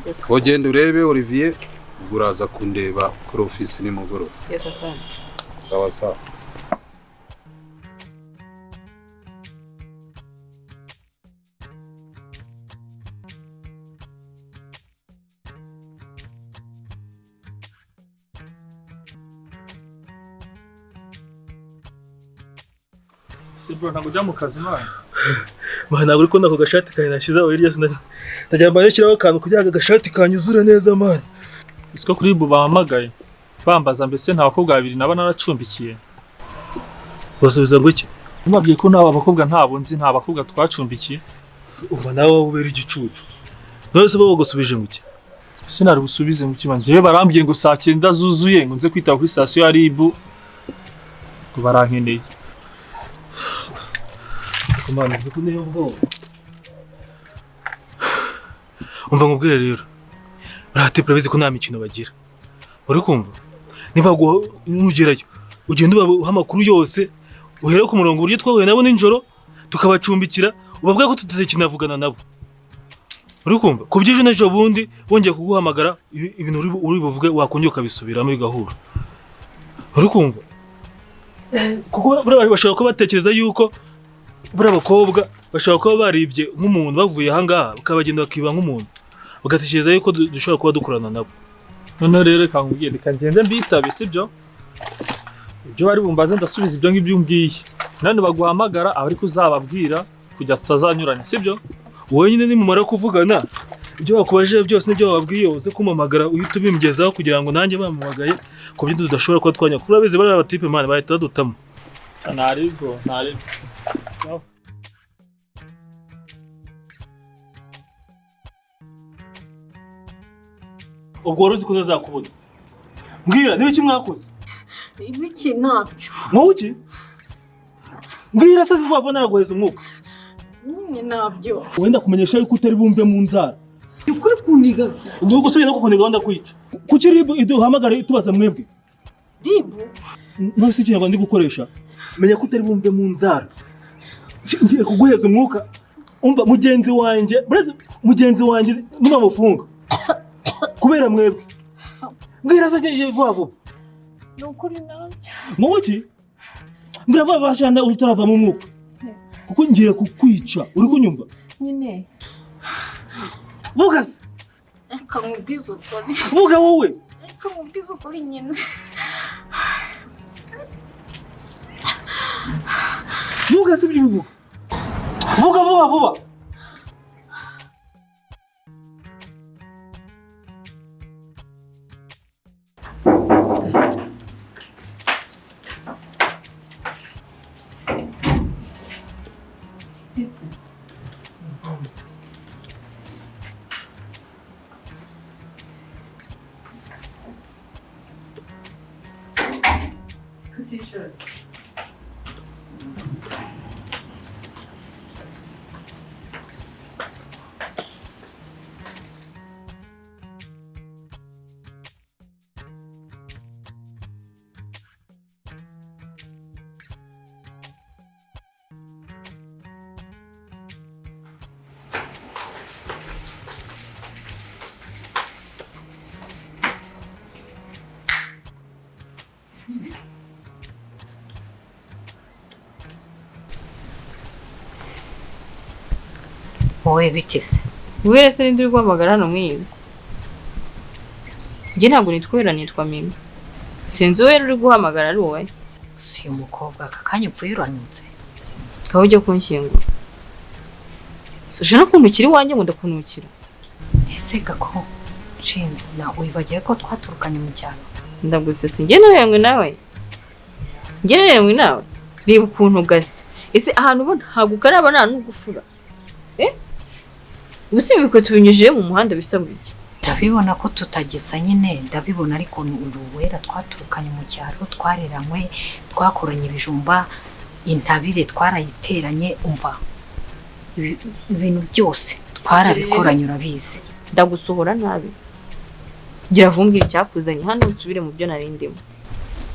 E: Yes.
C: Ogenda urebe Olivier, uraza kundeba kuri office nimugoroba.
E: Yes, afande.
C: Sawa sawa.
F: Se bro, ntabwo ujya mu kazi mwana.
A: Man, ntabwo uri kubona ako gashati kanjye nashyizeho hirya, ndagira ngo nshyiraho akantu kugira ngo agashati kanyuzure neza man.
F: Isiko kuri bu bahamagaye bambaza mbese nta bakobwa babiri naba naracumbikiye.
A: Basubiza ngo iki?
F: Nababwiye ko nta bakobwa ntabo nzi, nta bakobwa twacumbikiye.
A: Umva nawe wowe ubera igicucu. None se bo bagusubije ngo iki?
F: Sinari busubize mu kiba njyewe, barambwiye ngo saa 9 zuzuye ngo nze kwitaba kuri sitasiyo ya RIB, ngo barankeneye.
A: Ariko Mana, uzi ko unteye ubwoba. Umva nkubwire rero, buriya tipe urabizi ko nta mikino bagira. Uri kumva? Niba nugerayo ugenda ubaha amakuru yose, uhere ku murongo uburyo twahuye nabo nijoro tukabacumbikira, ubabwira ko tutakinavugana nabo. Uri kumva? Ku by'ejo n'ejo bundi bongeye kuguhamagara, ibintu uri buvuge wakongera ukabisubiramo bigahura. Uri kumva? Kuko buriya bashobora kuba batekereza yuko buriya abakobwa bashobora kuba baribye nk'umuntu bavuye aha ngaha, bakabagenda bakiba nk'umuntu, bagatekereza yuko dushobora kuba dukorana nabo.
F: Noneho rero reka nkubwire, reka ngende mbitabe, sibyo? Ibyo bari bumbaze ndasubiza ibyo ngibyo umbwiye. None baguhamagara aba ariko uzababwira kugira tutazanyuranya, sibyo?
A: Wowe nyine nimumara kuvugana ibyo bakubajije byose n'ibyo bababwiye, uze kumpamagara uhite ubimgezaho kugira ngo nanjye bampamagaye ku byo tudashobora kuba twanya. Kuko urabizi bariya batipe man bahita badutamo.
F: Ntaribwo, ntaribwo.
A: Ubwo wari uzi ko ntazakubona. Mbwira niba iki mwakoze?
G: Ibiki ntabyo.
A: Wowe iki? Mbwira se vuba vuba naraguheza umwuka.
G: Nyine ntabyo.
A: Wenda kumenyesha yuko utari bumve mu nzara.
B: Ukuri kunigaza.
A: Ndi gusubira no kukuniga wenda kwica. Kuki RIB iduhamagara itubaza mwebwe?
G: RIB?
A: None se ikinyarwanda ndi gukoresha? Menya ko utari bumve mu nzara. Ngiye kuguheza umwuka. Umva mugenzi wanjye, mugenzi wanjye nibamufunga. Kubera mwebwe. Mbwira se ngiye vuba vuba.
G: Ni ukuri nabyo.
A: Wowe iki? Mbwira vuba vuba cyane utarava mu mwuka. Kuko ngiye kukwica, uri kunyumva?
G: Nyine.
A: Vuga se.
G: Reka nkubwize ukuri.
A: Vuga wowe.
G: Reka nkubwize ukuri nyine.
A: Vuga se ibyo ubivuga. Vuga vuba vuba.
D: Wowe biteze
E: Wera se ninde uri guhamagara hano muri iyi nzu? Njye ntabwo nitwa Wera, nitwa Mimi. Sinzi uwera uri guhamagara ari wowe.
D: Si uyu mukobwa aka kanya upfuye uranutse.
E: Ukaba ujya kunshyingura. Uje no kuntukira iwanjye ngo ndakunukira.
D: Ese gako nshinze na wibagiwe ko twaturukanye mu cyaro?
E: Ndagusetse njye nareranywe nawe. Njye nareranywe nawe. Reba ukuntu gasa. Ese ahantu ubona ntabwo ukaraba nta n'ugufura. Ubu ibikweto tubinyujije mu muhanda bisa gutya.
D: Ndabibona ko tutagisa nyine, ndabibona ariko uruwera twaturukanye mu cyaro, twareranywe, twakoranye ibijumba, intabire twarayiteranye, umva ibintu byose twarabikoranye urabizi.
E: Ndagusohora nabi. Gira vumbwira icyakuzanye hano nsubire mu byo nari ndimo.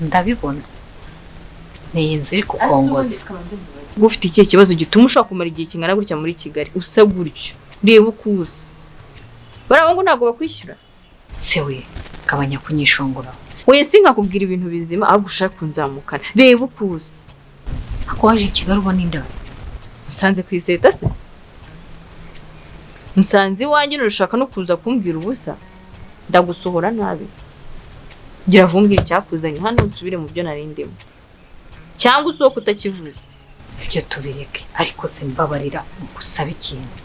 D: Ndabibona. Ni iyi nzu iri kukongoza.
E: Ufite ikihe kibazo gituma ushobora kumara igihe kingana gutya muri Kigali usa gutyo? Reba uko usa. Bariya ngo ntabwo bakwishyura.
D: Se we, gabanya kunyishongora.
E: Oya sinkakubwira ibintu bizima ahubwo ushaka kunzamukana. Reba uko usa.
D: Ako waje i Kigali ubona inda.
E: Musanze ku iseta se? Musanze iwanjye nurushaka no kuza kumbwira ubusa. Ndagusohora nabi. Gira vumbwira icyakuzanye hano nsubire mu byo nari ndimo. Cyangwa usohoke utakivuze.
D: Ibyo tubireke, ariko simbabarira ngusabe ikintu.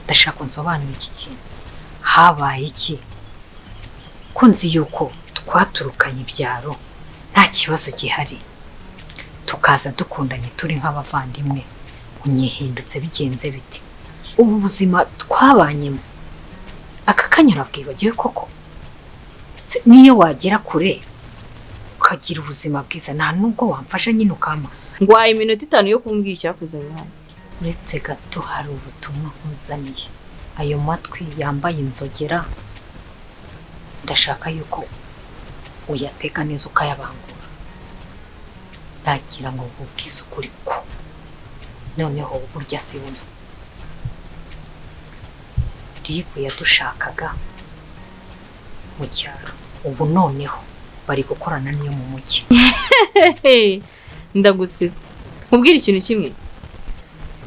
D: Ndashaka nsobanura iki kintu. Habaye iki? Ko nzi yuko twaturukanye ibyaro nta kibazo gihari. Tukaza dukundanye turi nk'abavandimwe, unyihindutse bigenze biti? Ubu buzima twabanyemo aka kanya urabwibagiwe koko? Niyo wagera kure ukagira ubuzima bwiza nta nubwo wamfasha nyine ukampa.
E: Ngwaye iminota 5 yo kumbwira icyakuzanye hano.
D: Uretse gato hari ubutumwa nkuzaniye. Ayo matwi yambaye inzogera ndashaka yuko uyateka neza ukayabangura. Ndagira ngo nkubwize ukuri ko noneho burya si buno. Ribu yadushakaga mu cyaro, ubu noneho bari gukorana niyo mu mujyi.
E: Ndagusetsa. Nkubwire ikintu kimwe.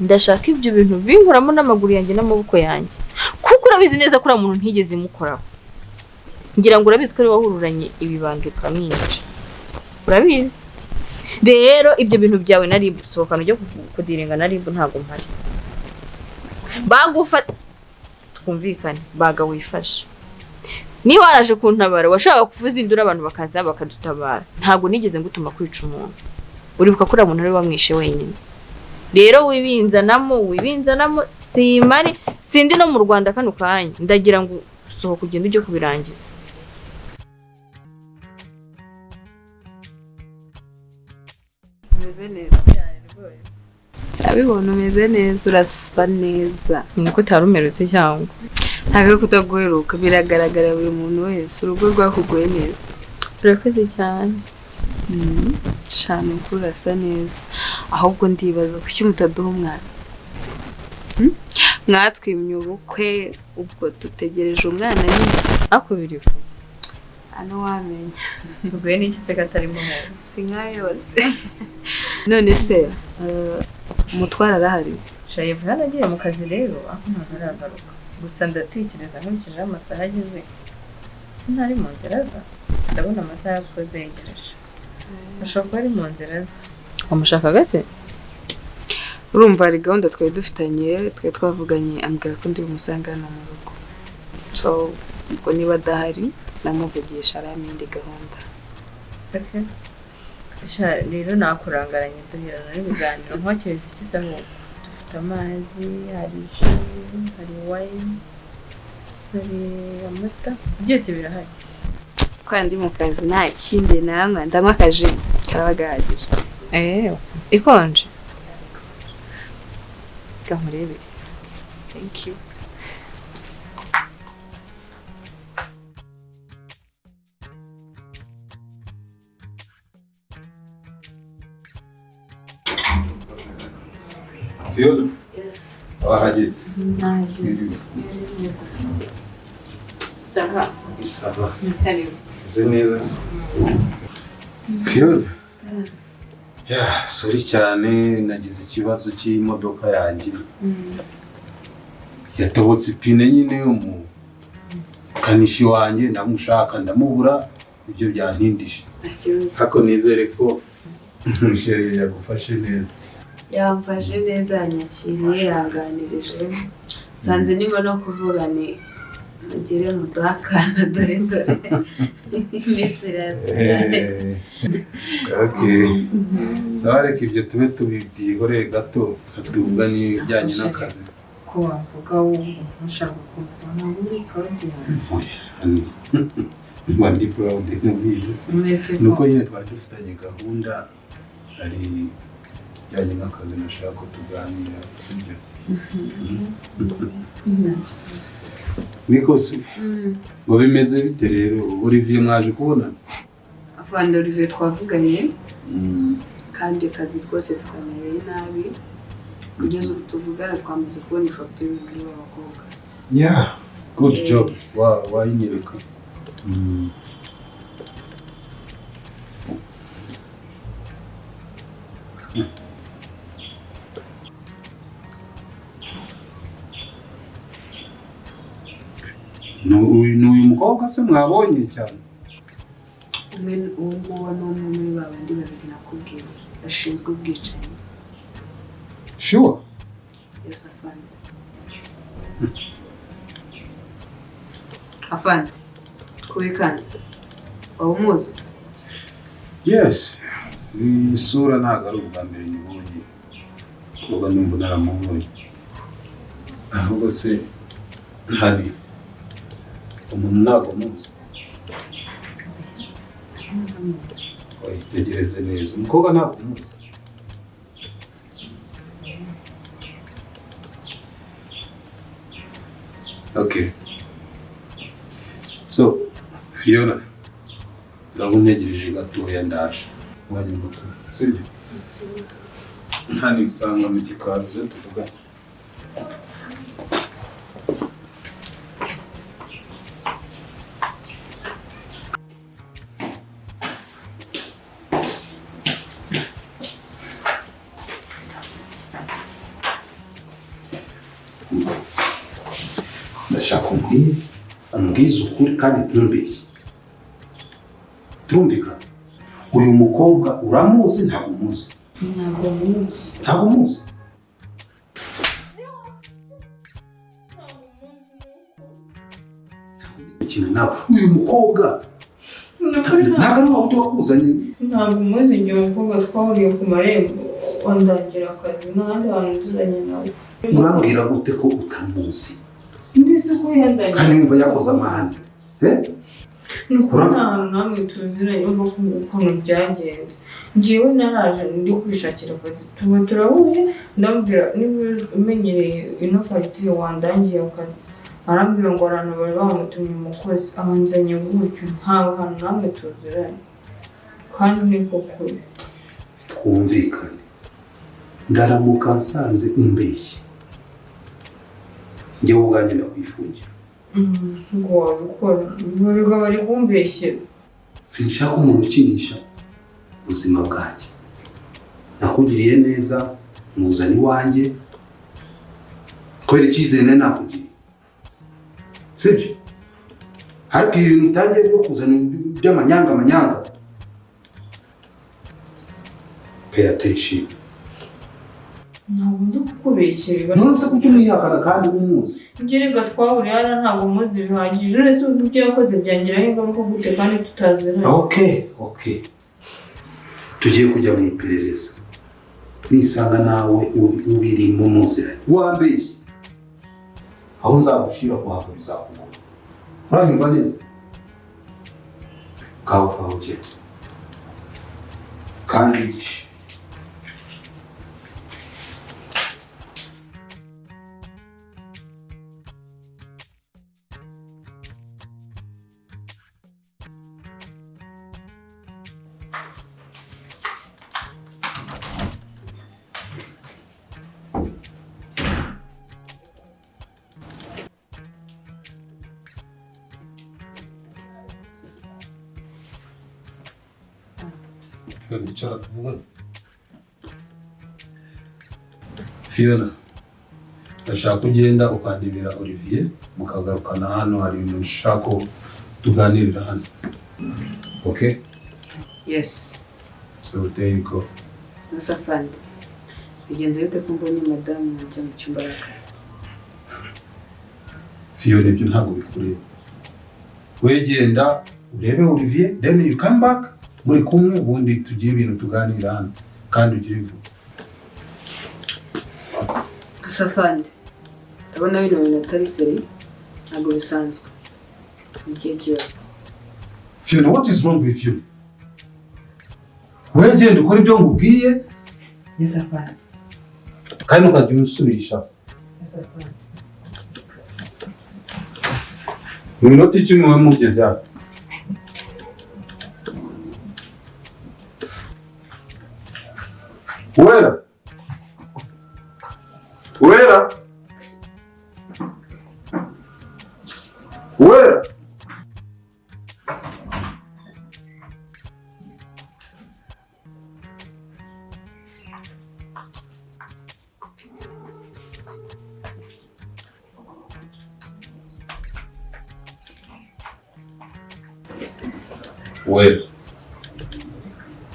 E: Ndashaka ibyo bintu binkuramo n'amaguru yanjye n'amaboko yanjye. Kuko urabizi neza ko uriya muntu ntigeze imukoraho. Ngira ngo urabizi ko ari wahururanye ibibando ukamwica. Urabizi. Rero ibyo bintu byawe na Ribu sohokana ujye kudiringa na Ribu ntabwo mpari. Bagufata twumvikane, baga wifashe. Niba waraje kuntabara washaka kuvuza induru abantu bakaza bakadutabara. Ntabwo nigeze ngutuma kwica umuntu. Uribuka ko uriya muntu ari wamwishe wenyine. Rero wibinzanamo simari sindi no mu Rwanda kano kanya. Ndagira ngo sohoka ugende ujye kubirangiza.
H: Umeze neza cyane rwose. Ndabibona umeze neza, urasa neza.
E: Niko utarumerutse cyangwa
H: ntabwo kutaguheruka biragaragara buri muntu wese urugo rwakuguye neza.
E: Urakoze cyane.
H: Shana uko urasa neza. Ahubwo ndibaza kuki mutaduha umwana. Mwatwimye ubukwe ubwo dutegereje umwana nyine.
E: Ako birifu.
H: Ano wamenya.
E: Ubwo ni iki se katarimo hano?
H: Si nka yose. None se umutwara arahari?
E: Shayevu yaragiye mu kazi rero aho ntabwo aragaruka. Gusa ndatekereza nkurikije amasaha ageze sinari mu nzira za. Ndabona amasaha yakoze yegereje. Ashobora kuba ari mu nzira ze. Wamushakaga se?
H: Urumva hari gahunda twari dufitanye, twari twavuganye ambwira ko ndi bumusanga hano mu rugo. So ubwo niba adahari namuvugisha arampa indi gahunda.
E: Okay. Sha rero nakurangaranye duherana n'ibiganiro nkwakiriza iki se ahubwo? Dufite amazi, hari ji, hari wine, hari amata, byose birahari.
H: Kwa ndi mu kazi nta kindi nanywa, ndanywa akaji karaba gahagije.
E: Ikonje. Reka nkurebere.
H: Thank you.
C: Fiona?
H: Yes.
C: Wahageze?
H: Nahageze.
E: Sawa.
C: Sawa.
E: Karibu.
C: Meze neza. Fiona? Yeah, sorry cyane nagize ikibazo cy'imodoka yanjye. Yatobotse ipine nyine umukanishi wanjye ndamushaka ndamubura ibyo byantindije. Ariko nizere ko Sheri yagufashe neza.
H: Yamfashe neza, yanyakiriye, yanganirije. Sanze niba no kuvuga ni mugire muduhakana dore dore.
C: Okay. Sawa, reka ibyo tube tubyihoreye gato tuvuga n'ibijyanye n'akazi.
E: Ko wavuga wowe ushaka kumva ntabwo uri proud yanjye.
C: Mba ndi proud ntubizi se. Nuko nyine twari dufitanye gahunda ari ibijyanye n'akazi nashaka ko tuganira, sibyo? Niko se ngo bimeze bite rero Olivier mwaje kubonana?
H: Afande Olivier twavuganye kandi akazi rwose twamereye nabi. Kugeza ubu tuvugana twamaze kubona ifoto y'umugore w'abakobwa.
C: Yeah, good job. Wayinyereka. N'uyu mukobwa se mwabonye cyane?
H: Umwe uwo nguwo ni umwe muri ba bandi babiri nakubwiye bashinzwe ubwicanyi.
C: Sure.
H: Yes, afande. Afande, kubi kandi waba umuzi?
C: Yes. Iyi sura ntabwo ari ubwa mbere nyibonye, kuba numva naramubonye. Ahubwo se hari umuntu ntabwo muzi? Wayitegereze neza, umukobwa ntabwo muzi. Okay, so Fiona, urabona untegereje gatoya, ndaje umwanya muto, sibyo? Hano usanga mu gikari, uze tuvugane. Ndashaka umbwire, umbwize ukuri kandi ntumbeshye, turumvikana? Uyu mukobwa uramuzi, ntabwo umuzi?
E: Ntabwo muzi.
C: Ntabwo umuzi? Gukina nawe, uyu mukobwa ntabwo ari wa wundi wakuzanye?
E: Ntabwo muzi. Igihe umukobwa twahuriye ku marembo wandangira akazi, n'ahandi hantu nziranye nawe.
C: Urambwira gute ko utamuzi?
E: Nzi ko yandangiye.
C: Kandi yumva yakoze amahane, eh?
E: Ni ukuri nta hantu namwe tuziranye. Umva ko ukuntu byagenze, njyewe naraje ndi kwishakira akazi, tuba turahuye, ndamubwira niba umenyereye ino karitsiye wandangiye akazi, arambwira ngo abantu bari bamutumye umukozi, abanzanye gutyo. Nta hantu namwe tuziranye kandi niko kuri.
C: Twumvikane, ndaramuka nsanze umbeshye, njyewe ubwanjye ndakwifungira.
E: Ngo wabikora? Bari bari kumbeshyera.
C: Sinshaka umuntu ukinisha ubuzima bwanjye. Nakugiriye neza, muzana iwanjye kubera icyizere nari nakugiriye, sibyo? Ariko ibintu utangiye byo kuzana by'amanyanga amanyanga, pay attention.
E: Ntabwo ndi kukubeshyera.
C: None se kuki umwihakana kandi umuzi?
E: Njye reka twahuriye hariya, ntabwo muzi bihagije. None se ubu ibyo yakoze byangiraho ingaruka gute kandi tutaziranye?
C: Okay, tugiye kujya mu iperereza. Nisanga nawe ubirimo muziranye, wambeshye, aho nzagushyira kuhava bizakugora. Uranyumva neza? Kawe kawe ugenda kandi yigishe. Icara tuvugane. Fiona, ndashaka ko ugenda ukandebera Olivier, mukagarukana hano, hari ibintu nshaka ko tuganirira hano. Okay?
H: Yes.
C: So there you go.
H: Musa afande, bigenze bite ko mbonye madamu ajya mu cyumba arakaye?
C: Fiona, ibyo ntabwo bikureba. Wegenda urebe Olivier, then you come back muri kumwe, ubundi tugire ibintu tuganira hano kandi ugire vuba.
H: Gusa afande, ndabona bino bintu atari seri, ntabwo bisanzwe. Ni ikihe kibazo?
C: Fiona, what is wrong with you? Wegenda ukora ibyo nkubwiye.
H: Yes afande.
C: Kandi ukajya usubirisha.
H: Yes afande.
C: Mu minota 10 wowe mugeze hano. Uwera! Uwera! Uwera! Uwera,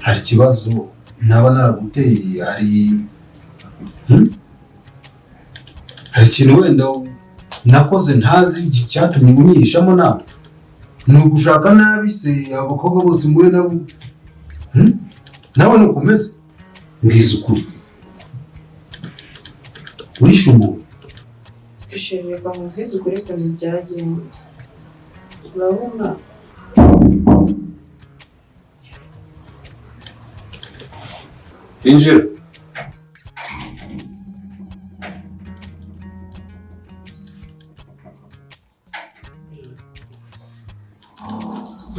C: hari ikibazo naba naraguteye? Hari Hari ikintu wenda nakoze ntazi cyatumye unyihishamo nawe? Ni ugushaka nabi se abakobwa bose muhuye nabo? Nawe nuko umeze, mbwiza ukuri, wishe umuntu.
E: Chéri, reka nkubwize ukuri ukuntu byagenze. Urabona,
C: Injira.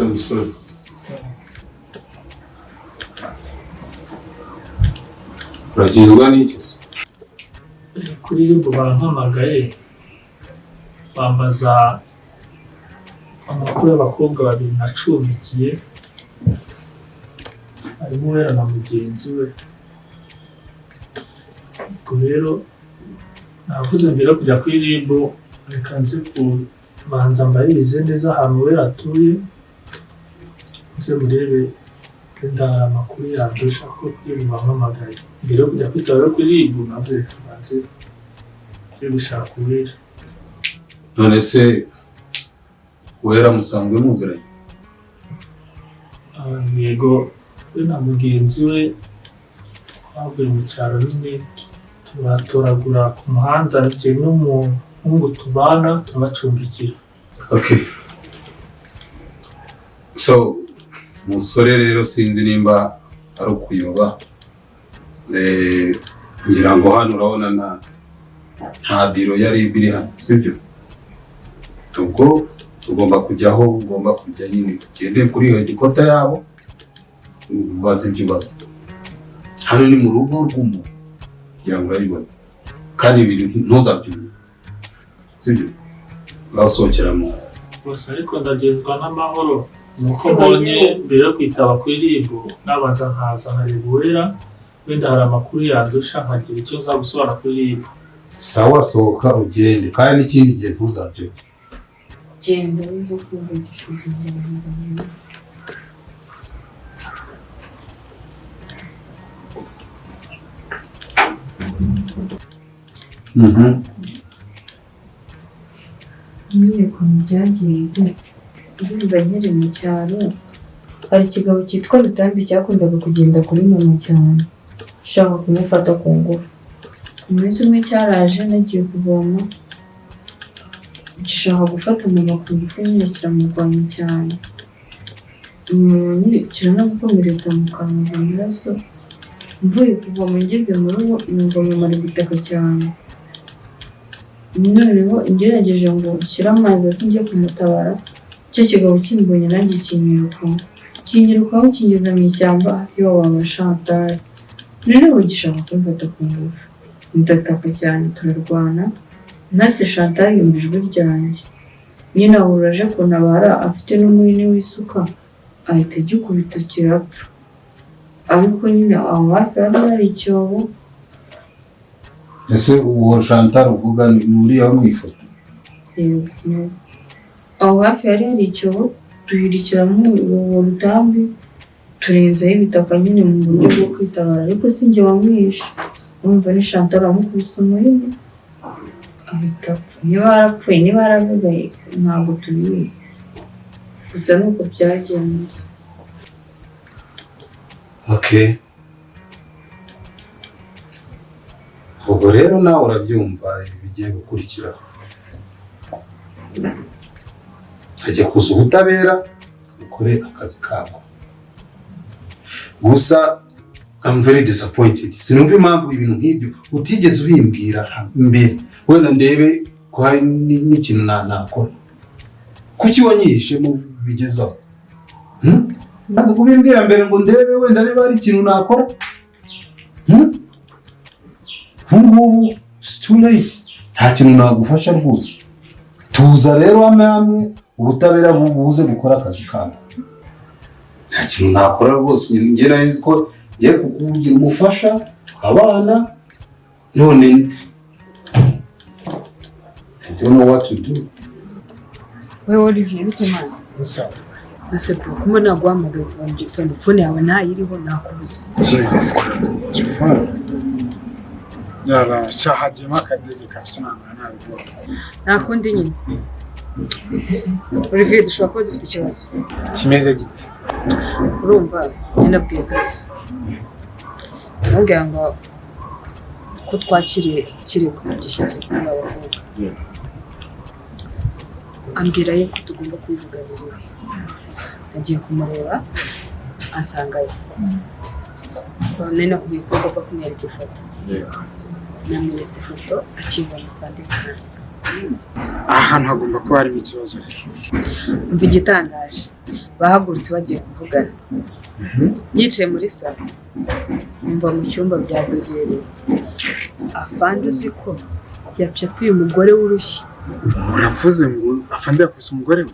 C: Musore, uragizwa n'iki se?
F: Kuri RIB barampamagaye, bambaza amakuru y'abakobwa babiri nacumbikiye, harimo Uwera na mugenzi we. Ubwo rero navuze mbere yo kujya kuri RIB, reka nze kubanza mbaririze neza ahantu Uwera atuye, nze murebe wenda hari amakuru yandusha, kuko kuri RIB bampamagaye. Mbere yo kujya kwitaba rero kuri RIB, navuze reka mbanze nze gushaka Uwera.
C: None se Uwera musanzwe muziranye?
F: Yego, we na mugenzi we twavuye mu cyaro nyine, tubatoragura ku muhanda, njye n'umuhungu tubana turabacumbikira.
C: Okay, so musore rero sinzi nimba ari ukuyoba. Ngira ngo hano urabona nta biro ya RIB iri hano, sibyo? Ubwo tugomba kujya aho ugomba kujya nyine, tugende kuri headquarter yabo ubaze ibyo ubaza. Hano ni mu rugo rw'umuntu, kugira ngo urabibone, kandi ibintu ntuzabyumve, sibyo? Uzasohokera mu
F: Gusa ariko ndagenzwa n'amahoro nuko
E: Se
F: mbonye
E: wagiye-
F: mbere yo kwitaba kuri RIB nabanza nkaza nkareba Uwera, wenda hari amakuru yandusha nkagira icyo nza gusobanura kuri RIB.
C: Sawa, sohoka ugende, kandi n'ikindi gihe ntuzabyumve.
E: Genda wumve kumvugisha umuntu. Nyine ukuntu byagenze, ndumva nkiri mu cyaro hari ikigabo cyitwa Rutambi cyakundaga kugenda kuri mama cyane, ushaka kumufata ku ngufu. Umunsi umwe cyaraje nagiye kuvoma, gishaka gufata mama ku ngufu nyine, kiramurwanya cyane. Mama nyine kiranamukomeretsa mu kanwa amaraso. Mvuye kuvoma ngeze mu rugo numva mama ari gutaka cyane. Noneho ngerageje ngo nshyire amazi hasi njye kumutabara, icyo kigabo kimbonye nanjye kinyirukaho, kinyirukaho kingeza mu ishyamba y'iwabo wa Chantal. Noneho gishaka kumfata ku ngufu, ndataka cyane turarwana, ntatse Chantal yumva ijwi ryanjye. Nyine ahura aje kuntabara afite n'umuhini w'isuka, ahita agikubita kirapfa. Ariko nyine aho hafi hari hari icyobo.
C: Ese uwo Chantal uvuga ni uriya wo mu ifoto?
E: Yego, yego. Aho hafi hari hari icyobo, duhirikiramo uwo Rutambi, turenzaho ibitaka nyine mu buryo bwo kwitabara, ariko si njye wamwishe. Urumva ni Chantal wamukubise umuhini ahita apfa. Niba yarapfuye, niba yaravugaye, ntabwo tubizi. Gusa ni uko byagenze.
C: Okay, ubwo rero nawe urabyumva ibigiye gukurikiraho. Hajya kuza ubutabera ukore akazi kabwo. Gusa I'm very disappointed. Sinumva impamvu ibintu nk'ibyo utigeze ubimbwira mbere, wenda ndebe ko hari n'ikintu nakora. Kuki wanyihishemo bigezaho? Maze kubimbwira mbere ngo ndebe wenda niba hari ikintu nakora. Ubu ngubu it's too late, nta kintu nagufasha rwose. Tuza rero hamwe hamwe ubutabera buze gukora akazi kabwo. Nta kintu nakora rwose. Njye nari nzi ko ngiye kukugira umufasha abana, none I don't know what to do.
H: Wewe Olivier, bite mwana? Ese bro, kumbe naguhamagaye kuva mu gitondo phone yawe ntayiriho, nakubuze.
I: Jesus Christ, telefone yara shahagiyemo akadege kabisa, ntabwo nabibona.
H: Nta kundi nyine. Olivier, dushobora kuba dufite ikibazo.
I: Kimeze gite?
H: Urumva, njye nabwiye Grace. Ndamubwira ngo ko twakiriye ikirego gishyashya kuri aba bakobwa. Ambwira yuko tugomba kubivuganira iwe. Nagiye kumureba ansangayo. Nari nakubwiye ko ngomba kumwereka ifoto. Namweretse ifoto akibona kandi hanze.
I: Aha hantu hagomba kuba harimo ikibazo rero.
H: Umva igitangaje, bahagurutse bagiye kuvugana. Yicaye muri salo, umva mu cyumba byadogereye. Afande uzi ko yapyatuye umugore w'urushyi.
I: Uravuze ngo afande yakubise umugore we?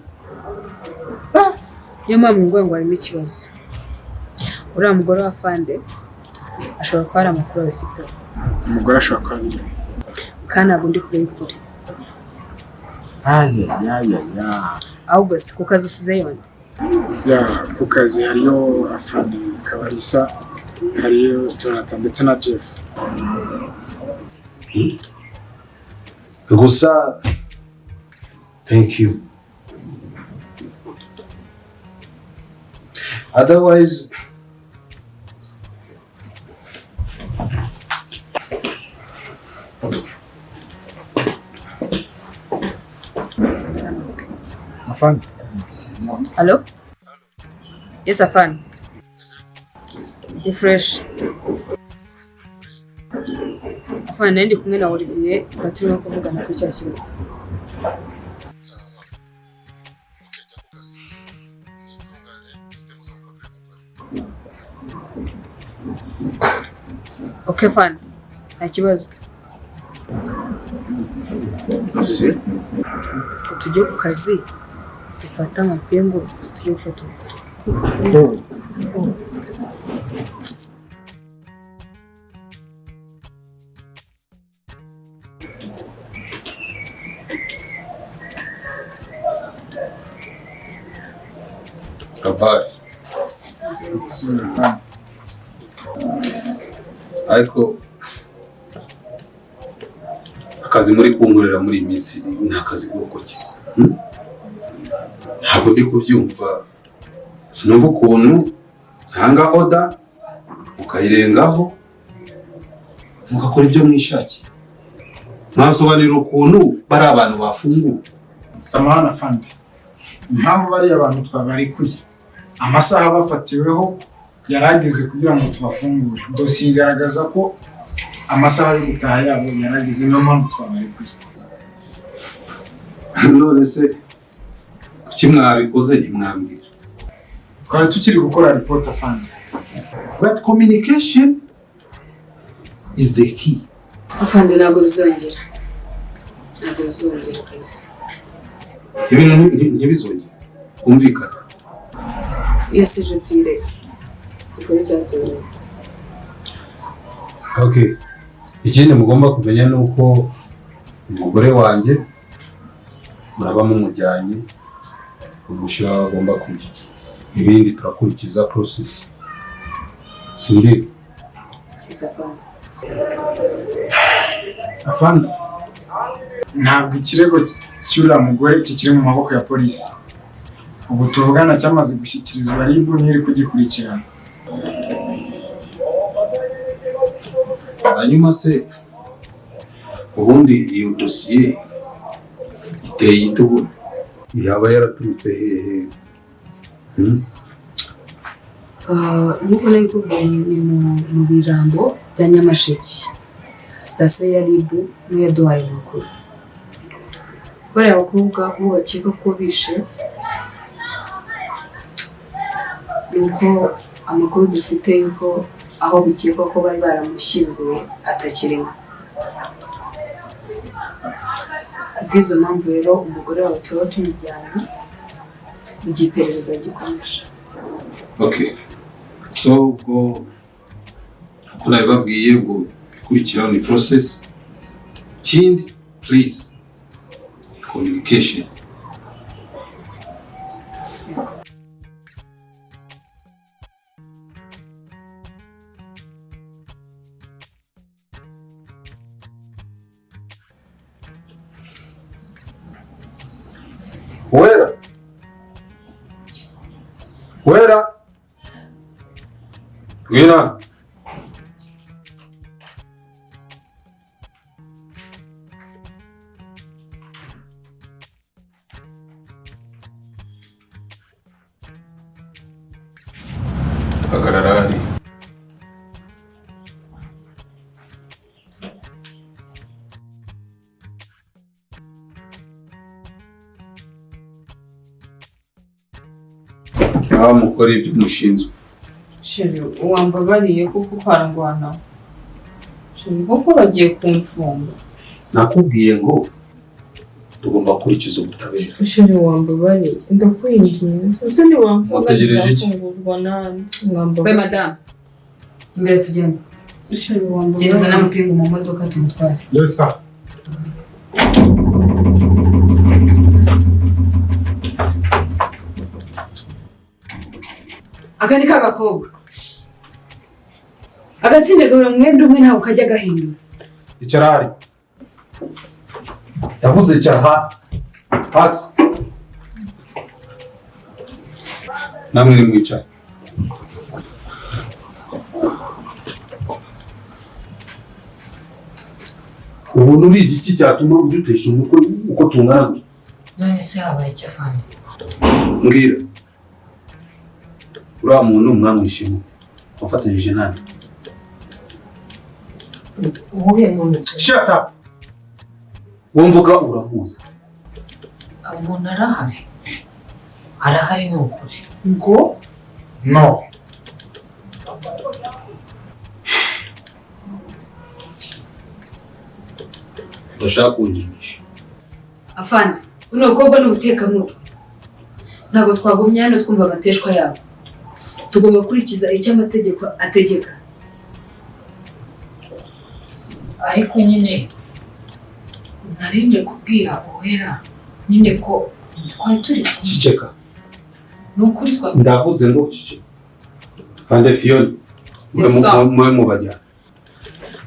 H: Niyo mpamvu ngo harimo ikibazo. Uriya mugore wa afande ashobora kuba hari amakuru abifiteho.
I: Umugore ashobora kuba abirimo.
H: Kandi ntabwo ndi kure y'ukuri. Ahubwo si ku kazi usize yone?
I: Ya, ku kazi hariyo afande Kabarisa, hariyo Jonathan ndetse na Jeff.
C: Gusa thank you. Otherwise
I: Afande.
H: Hello? Yes, Afande. Ni fresh. Afande nari ndi kumwe na Olivier twari turimo kuvugana kuri cya kibazo. Okay, Afande. Nta kibazo.
I: Ofisiye?
H: Tujye ku kazi dufate amapingu tujye gufata umugore.
C: Habari. Ariko akazi muri kunkorera muri iyi minsi ni akazi bwoko ki? Ntabwo ndi kubyumva. Sinumva ukuntu ntanga oda mukayirengaho mugakora ibyo mwishakiye. Mwasobanurira ukuntu bari abantu bafunguwe.
I: Samahana afande. Impamvu bariya abantu twabarekuye, amasaha bafatiweho yarageze kugira ngo tubafungure. Dosiye igaragaza ko amasaha yo gutaha yabo yarageze, niyo mpamvu twabarekuye.
C: None se kuki mwabikoze ntimwambwira?
I: Twari tukiri gukora report afande.
C: But communication is the key.
H: Afande ntabwo bizongera. Ntabwo bizongera kabisa.
C: Ibintu ntibizongere. Kumvikana.
H: Iyo si je tuyireke. Dukore icyatuzanye.
C: Okay. Ikindi mugomba kumenya ni uko umugore wanjye muraba mumujyanye umushyira agomba kurya. Ibindi turakurikiza process. Sindi.
I: Afande, ntabwo ikirego cy'uriya mugore kikiri mu maboko ya polisi. Ubu tuvugana cyamaze gushyikirizwa RIB n'iri kugikurikirana.
C: Hanyuma se ubundi iyo dosiye iteye ite yaba yaraturutse hehe?
H: Nk'uko nabikubwiye ni mu birambo bya Nyamasheke. Sitasiyo ya RIB niyo yaduhaye amakuru. Bariya bakobwa bo bakeka ko bishe, ni uko amakuru dufite yuko aho bikekwa ko bari baramushyinguye atakirimo. Kubw'izo mpamvu rero umugore wawe tuba tumujyana mu gihe iperereza gikomeje.
C: Okay. So ubwo uko nabibabwiye ubwo ikurikiraho ni process. Ikindi please communication. Wera. Wera. Wera. Hagarara hariya. Aho mukora ibyo mushinzwe.
E: Chéri, wambabariye kuko ukarangwana. Chéri, kuko bagiye kumfunga.
C: Nakubwiye ngo tugomba gukurikiza ubutabera.
E: Chéri, wambabariye, ndakwinginze. Uze ntiwamfunga
C: Mutegereje iki?
E: nzafungurwa nande.
H: We
E: Mwambabariye.
H: madamu, imbere tugenda.
E: Chéri,
H: Genda uzane
E: wambabariye.
H: amapingu mu modoka tumutware.
I: Yes sir.
H: Aka ni ka gakobwa. Agatsinda gahora mu mwenda umwe ntabwo kajya gahindura.
C: Icara hariya. Ndavuze icara hasi. Hasi. Namwe nimwicare. Ubona uri igiki cyatuma udutesha umutwe uko tungana gutya?
D: None se habaye icyo afande?
C: Mbwira. Uriya muntu mwamwishe mute? Wafatanyije nande?
D: Uwuhe muntu se?
C: Shut up! Uwo mvuga uramuzi.
D: Umuntu arahari, arahari ni ukuri.
H: Ngo
I: No.
C: Ndashaka kunyigisha.
H: Afande, buno bukobwa ni ubutekamutwe. Ntabwo twagumye hano twumva amateshwa yabo. Tugomba gukurikiza icyo amategeko ategeka.
D: Ariko nyine narinje kubwira Uwera nyine ko twari turi kumwe.
C: Ceceka.
D: Ni ukuri twari.
C: Ndavuze ngo ceceka. Afande Fiona, mwe
E: Yes, sir.
C: mwe mubajyana.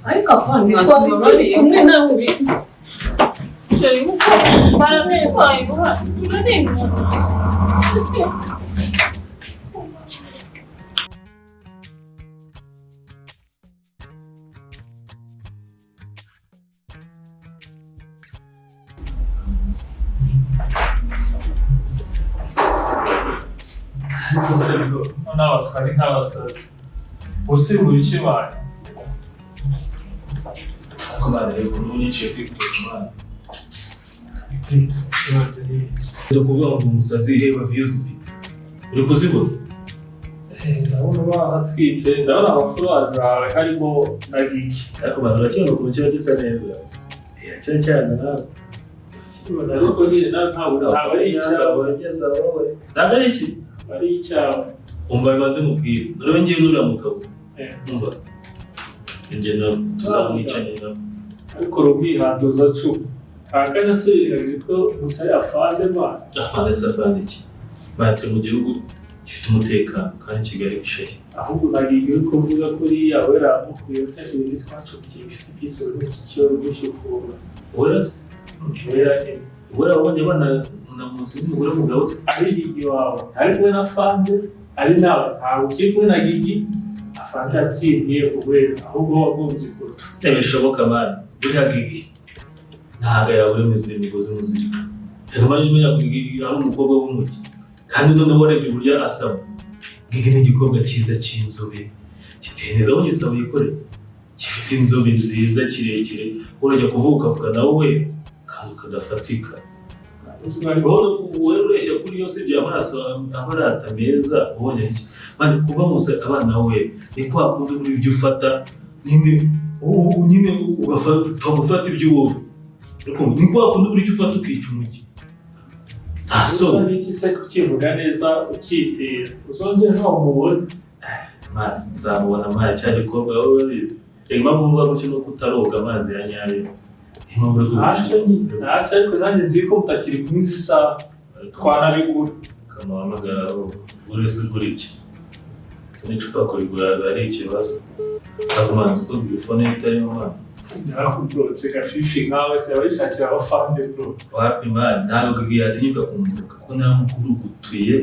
E: Ariko afande, twari turi kumwe nawe. Chéri, kuko baramutwaye, turarengana.
F: Ariko se bro, n'abaswa ni nk'abasazi. Ubu mu biki baye?
A: Ariko mwana rero ukuntu unyiciye TikTok mwana. Ndi kuvuga ngo umusazi, reba views mfite. Uri kuzibona?
F: Ndabona bahatwitse, ndabona amafollowers bawe harimo na Gigi.
A: Ariko mwana urakibona ukuntu kiba gisa neza. Kira cyane nawe.
F: Ndakibona ariko nyine nawe ntabwo ari icyawe.
A: Ntabwo ari iki?
F: Ari icyawe.
A: Umva bibanze mubwire. Noneho ngiye nuriya mugabo. Umva. Njye nawe tuzamwicanye nawe.
F: Ariko rumwihanduza cu. Akanya se yirengagije ko gusa ari afande man.
A: Afande se afande iki? Mwana turi mu gihugu gifite umutekano kandi Kigali bishari.
F: Ahubwo na Gigi uri kuvuga kuriya Uwera yamukuye utari ibintu twacukiye bifite ubwisoro n'iki kibazo byinshi ukuntu.
A: Uwera se?
F: Uwera nyine.
A: Uwera wabonye abana na muzi n'umugore w'umugabo se?
F: Ari Gigi wawe, ari kumwe na Fande, ari nawe, ntabwo ukiri kumwe na Gigi, Afande yatsindiye Uwera, ahubwo wagonze ipoto.
A: Ntibishoboka mwana, buriya Gigi ntabwo yabura imigozi muzirika. Reka mwana umenya ko Gigi ari umukobwa w'umujyi, kandi noneho urebye uburyo asaba. Gigi ni igikobwa cyiza cy'inzobe, giteye neza, abonye isabo yikorera, gifite inzobe nziza kirekire, urajya kuvuga ukavuga nawe we, kandi kadafatika. Wowe ureshya kuri yose bya maso abarata meza ubonye iki? Mwana kuba musa abana we ni kwa kundi muri ibyo ufata nyine nyine ugafata gufata ibyo wowe. Ni kwa kundi buri icyo ufata ukica umujyi. Nta soni.
F: N'iki se kukivuga neza ukitera uzongere ntumubone.
A: Mwana nzamubona mwana cya gikobwa wowe urabizi. Reka impamvu mvuga gutyo ni uko utaroga amazi ya nyayo.
F: Ntacyo ariko nanjye nzi ko mutakiri kumwe izi saha twanabigura.
A: Kamuhamagara buri wese ugura ibye. N'icupa kurigura biba ari ikibazo. Ariko mwana uzi ko telefone ye itarimo mwana.
F: Narakuburotse gafifi nkawe se wishakira abafande bro.
A: Wapi mwana ntabwo Gigi yatinyuka kumbuka kuko naramukurugutuye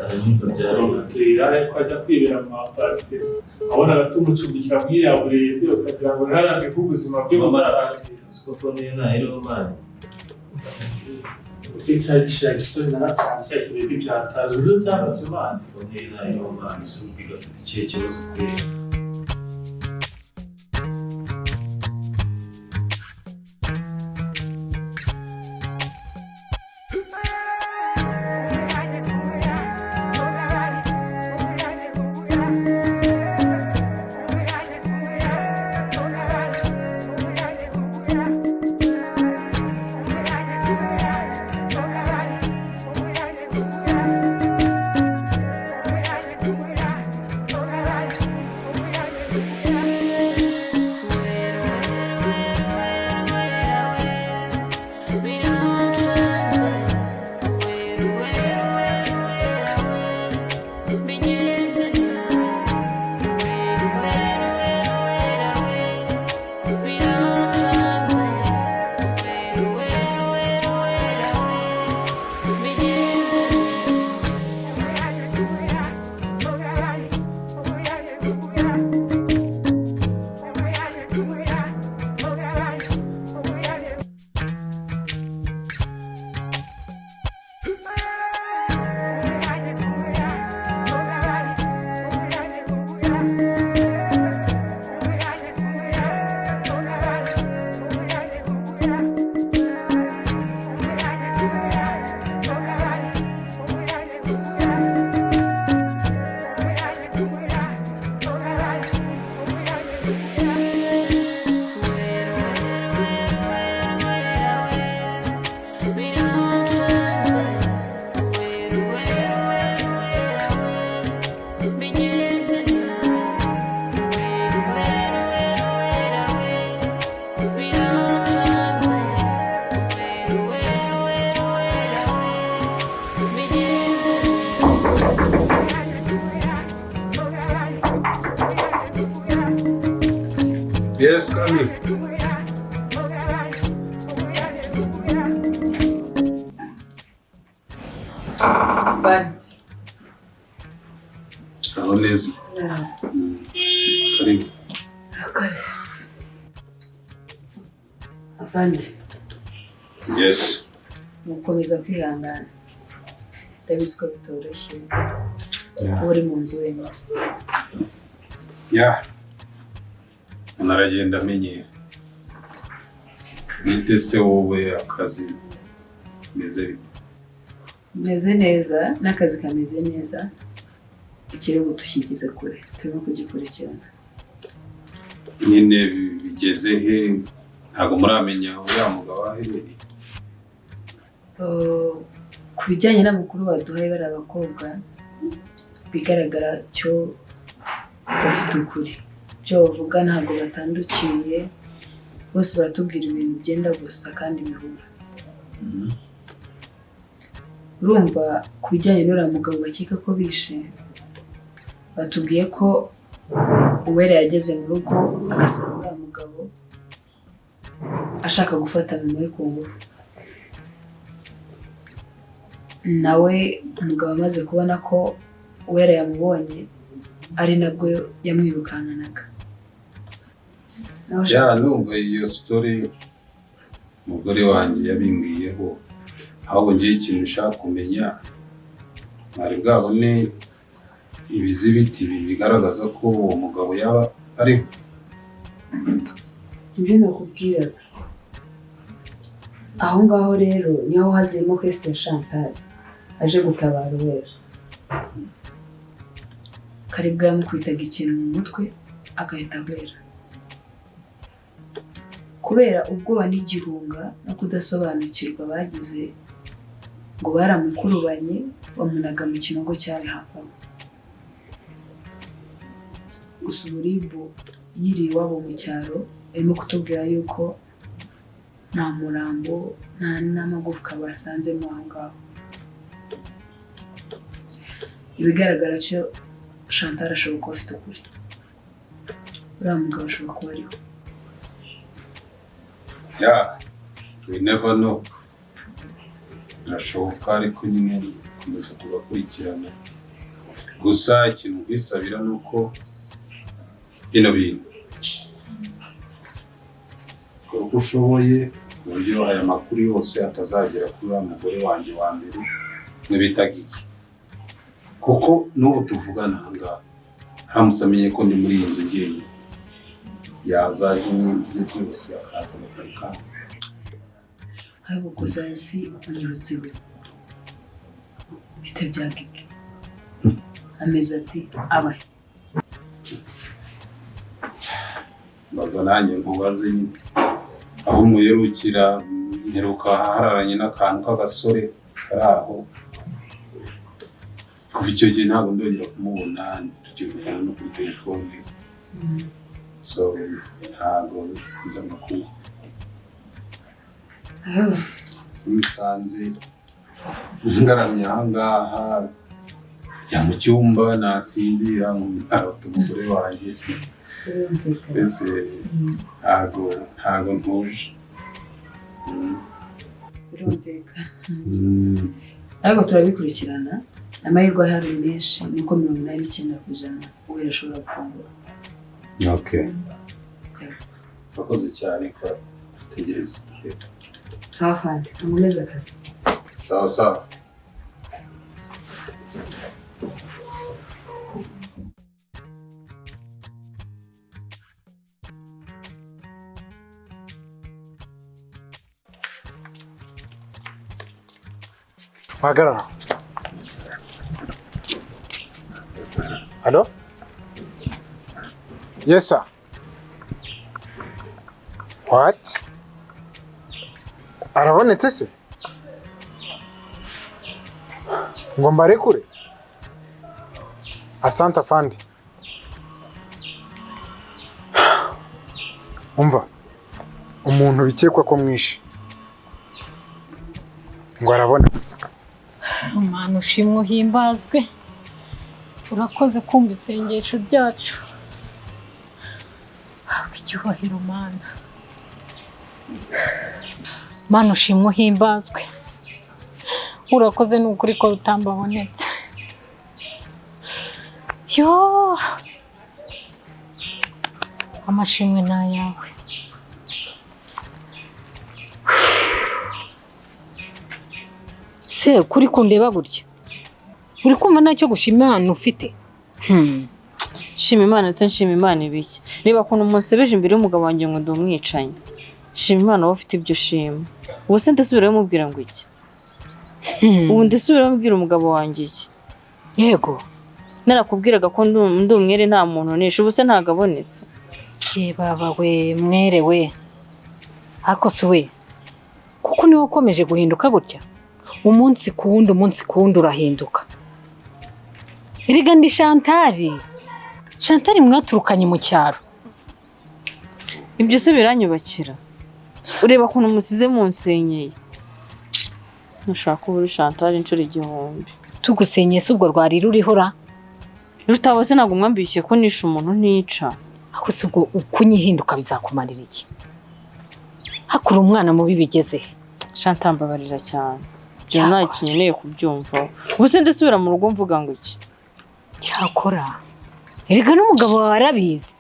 A: aranyumva byari.
F: Ariko ajya kwibera mu aparite abona tumucumbikira muri iriya burende ukagira ngo ntarambe ko ubuzima bwe buzarangira.
A: Uzi ko phone ye ntayiriho mwana.
F: Uburyo cyari kiriya gisore naratsinze cya kibebi byataje uburyo cyaratse Imana.
A: Phone ye nayo mwana uzi afite ikihe kibazo kubera?
C: Yes, come in. Aho neza. Karibu.
H: Afande.
C: Yes.
H: Mukomeza kwihangana. Ndabizi ko bitoroshye. Kuba uri mu nzu wenyine.
C: Yeah. Umuntu aragenda amenyera. Bite se wowe akazi meze bite?
H: Meze neza n'akazi kameze neza. Ikirego tukigize kure turimo kugikurikirana.
C: Nyine bigeze he? Ntabwo muramenya uriya mugabo aherereye?
H: Ku bijyanye n'amakuru baduhaye bari abakobwa bigaragara cyo bafite ukuri. Ibyo bavuga ntabwo batandukiye, bose baratubwira ibintu byenda gusa kandi bihura. Urumva ku bijyanye n'uriya mugabo bakeka ko bishe, batubwiye ko Uwera yageze mu rugo agasanga uriya mugabo ashaka gufata mama we ku ngufu. Nawe umugabo amaze kubona ko Uwera yamubonye ari nabwo yamwirukankanaga.
C: Ya numva iyo story umugore wanjye yabimbwiyeho, ahubwo ngiye ikintu nshaka kumenya, mwari bwabone ibizibiti bigaragaza ko uwo mugabo yaba ariho?
H: Ibyo nakubwiraga aho ngaho rero niho hazimo Kese Chantal aje gutabara Uwera. Karibwa yamukubitaga ikintu mu mutwe agahita ahwera. Kubera ubwoba n'igihunga no kudasobanukirwa bagize ngo baramukurubanye bamunaga mu kinogo cyari hafi aho. Gusa uburibu yiriye iwabo mu cyaro arimo kutubwira yuko nta murambo nta n'amagufwa basanzemo aho ngaho. Ibigaragara cyo Chantal ashobora kuba afite ukuri. Uriya mugabo ashobora kuba ariho.
C: Yeah, we never know. Birashoboka ariko nyine gukomeza tugakurikirana. Gusa ikintu nkwisabira ni uko bino bintu ukora uko ushoboye Ku buryo aya makuru yose atazagera kuri wa mugore wanjye wa mbere mwebitaga iki, kuko n'ubu tuvugana aha ngaha aramutse amenye ko ndi muri iyi nzu njyenyine yazaje ibye byose akaza agaparika.
H: Ariko gusa si unyibutse we bite bya Gigi ameze ati abahe?
C: Mbaza nanjye nkubaze nyine aho muherukira. Mperuka hararanye n'akantu k'agasore kari aho. Kuva icyo gihe ntabwo ndongera kumubona, tukivugana no kuri telefone, so ntabwo nzi amakuru. Musanze ngaramye aha ngaha njya mu cyumba nasinzira nkarota umugore wanjye. Mbese ntago ntuje.
H: Birumvikana, ariko turabikurikirana. Amahirwe ahari menshi ni uko 89% uwera ashobora gufungura.
C: Okay, urakoze cyane ko utegereza.
H: Sawa fandi, nkomeze akazi.
C: Sawa sawa.
I: Hagarara. Halo? Yes, sir. What? Arabonetse se? Ngo mbarekure? Asante afande. Umva, umuntu bikekwa ko mwishe ngo arabonetse.
D: Mana ushimwe uhimbazwe, urakoze kumva isengesho ryacu. Icyubahiro Mana. Mana ushimwe uhimbazwe, urakoze nukuri ko rutambabonetse. Yo, amashimwe ni ayawe. Se kuri kundeba gutya uri kumva ntacyo gushima Imana ufite?
E: Shima Imana se nshima Imana ibiki? Reba ukuntu munsebeje imbere y'umugabo wanjye ngo ndi umwicanyi. Shima Imana wowe ufite ibyo ushima. Ubu se ndasubirayo mubwira ngo iki? Ubu ndasubirayo mubwira umugabo wanjye iki?
D: Yego,
E: narakubwiraga ko ndi umwere nta muntu nishe, ubu se ntagabonetse.
D: Ye baba we mwere we, ariko si we kuko niwe ukomeje guhinduka gutya umunsi ku wundi, umunsi ku wundi urahinduka. Erega ndi Shantari, Shantari mwaturukanye mu cyaro.
E: Ibyo se biranyubakira? Ureba ukuntu musize munsenyeye. Ntushaka uba uri Shantari inshuro 1000.
D: Tugusenyeye se ubwo rwari ruriho ra?
E: Rutabo se ntabwo mwambishye ko nishe umuntu ntica.
D: Ako se ubwo ukunyihinduka bizakumarira iki? Hakura umwana mubi bigeze.
E: Shantari mbabarira cyane. Ibyo ntacyo nkeneye kubyumva. Ubu se ndasubira mu rugo mvuga ngo iki?
D: Cyakora erega n'umugabo wawe arabizi.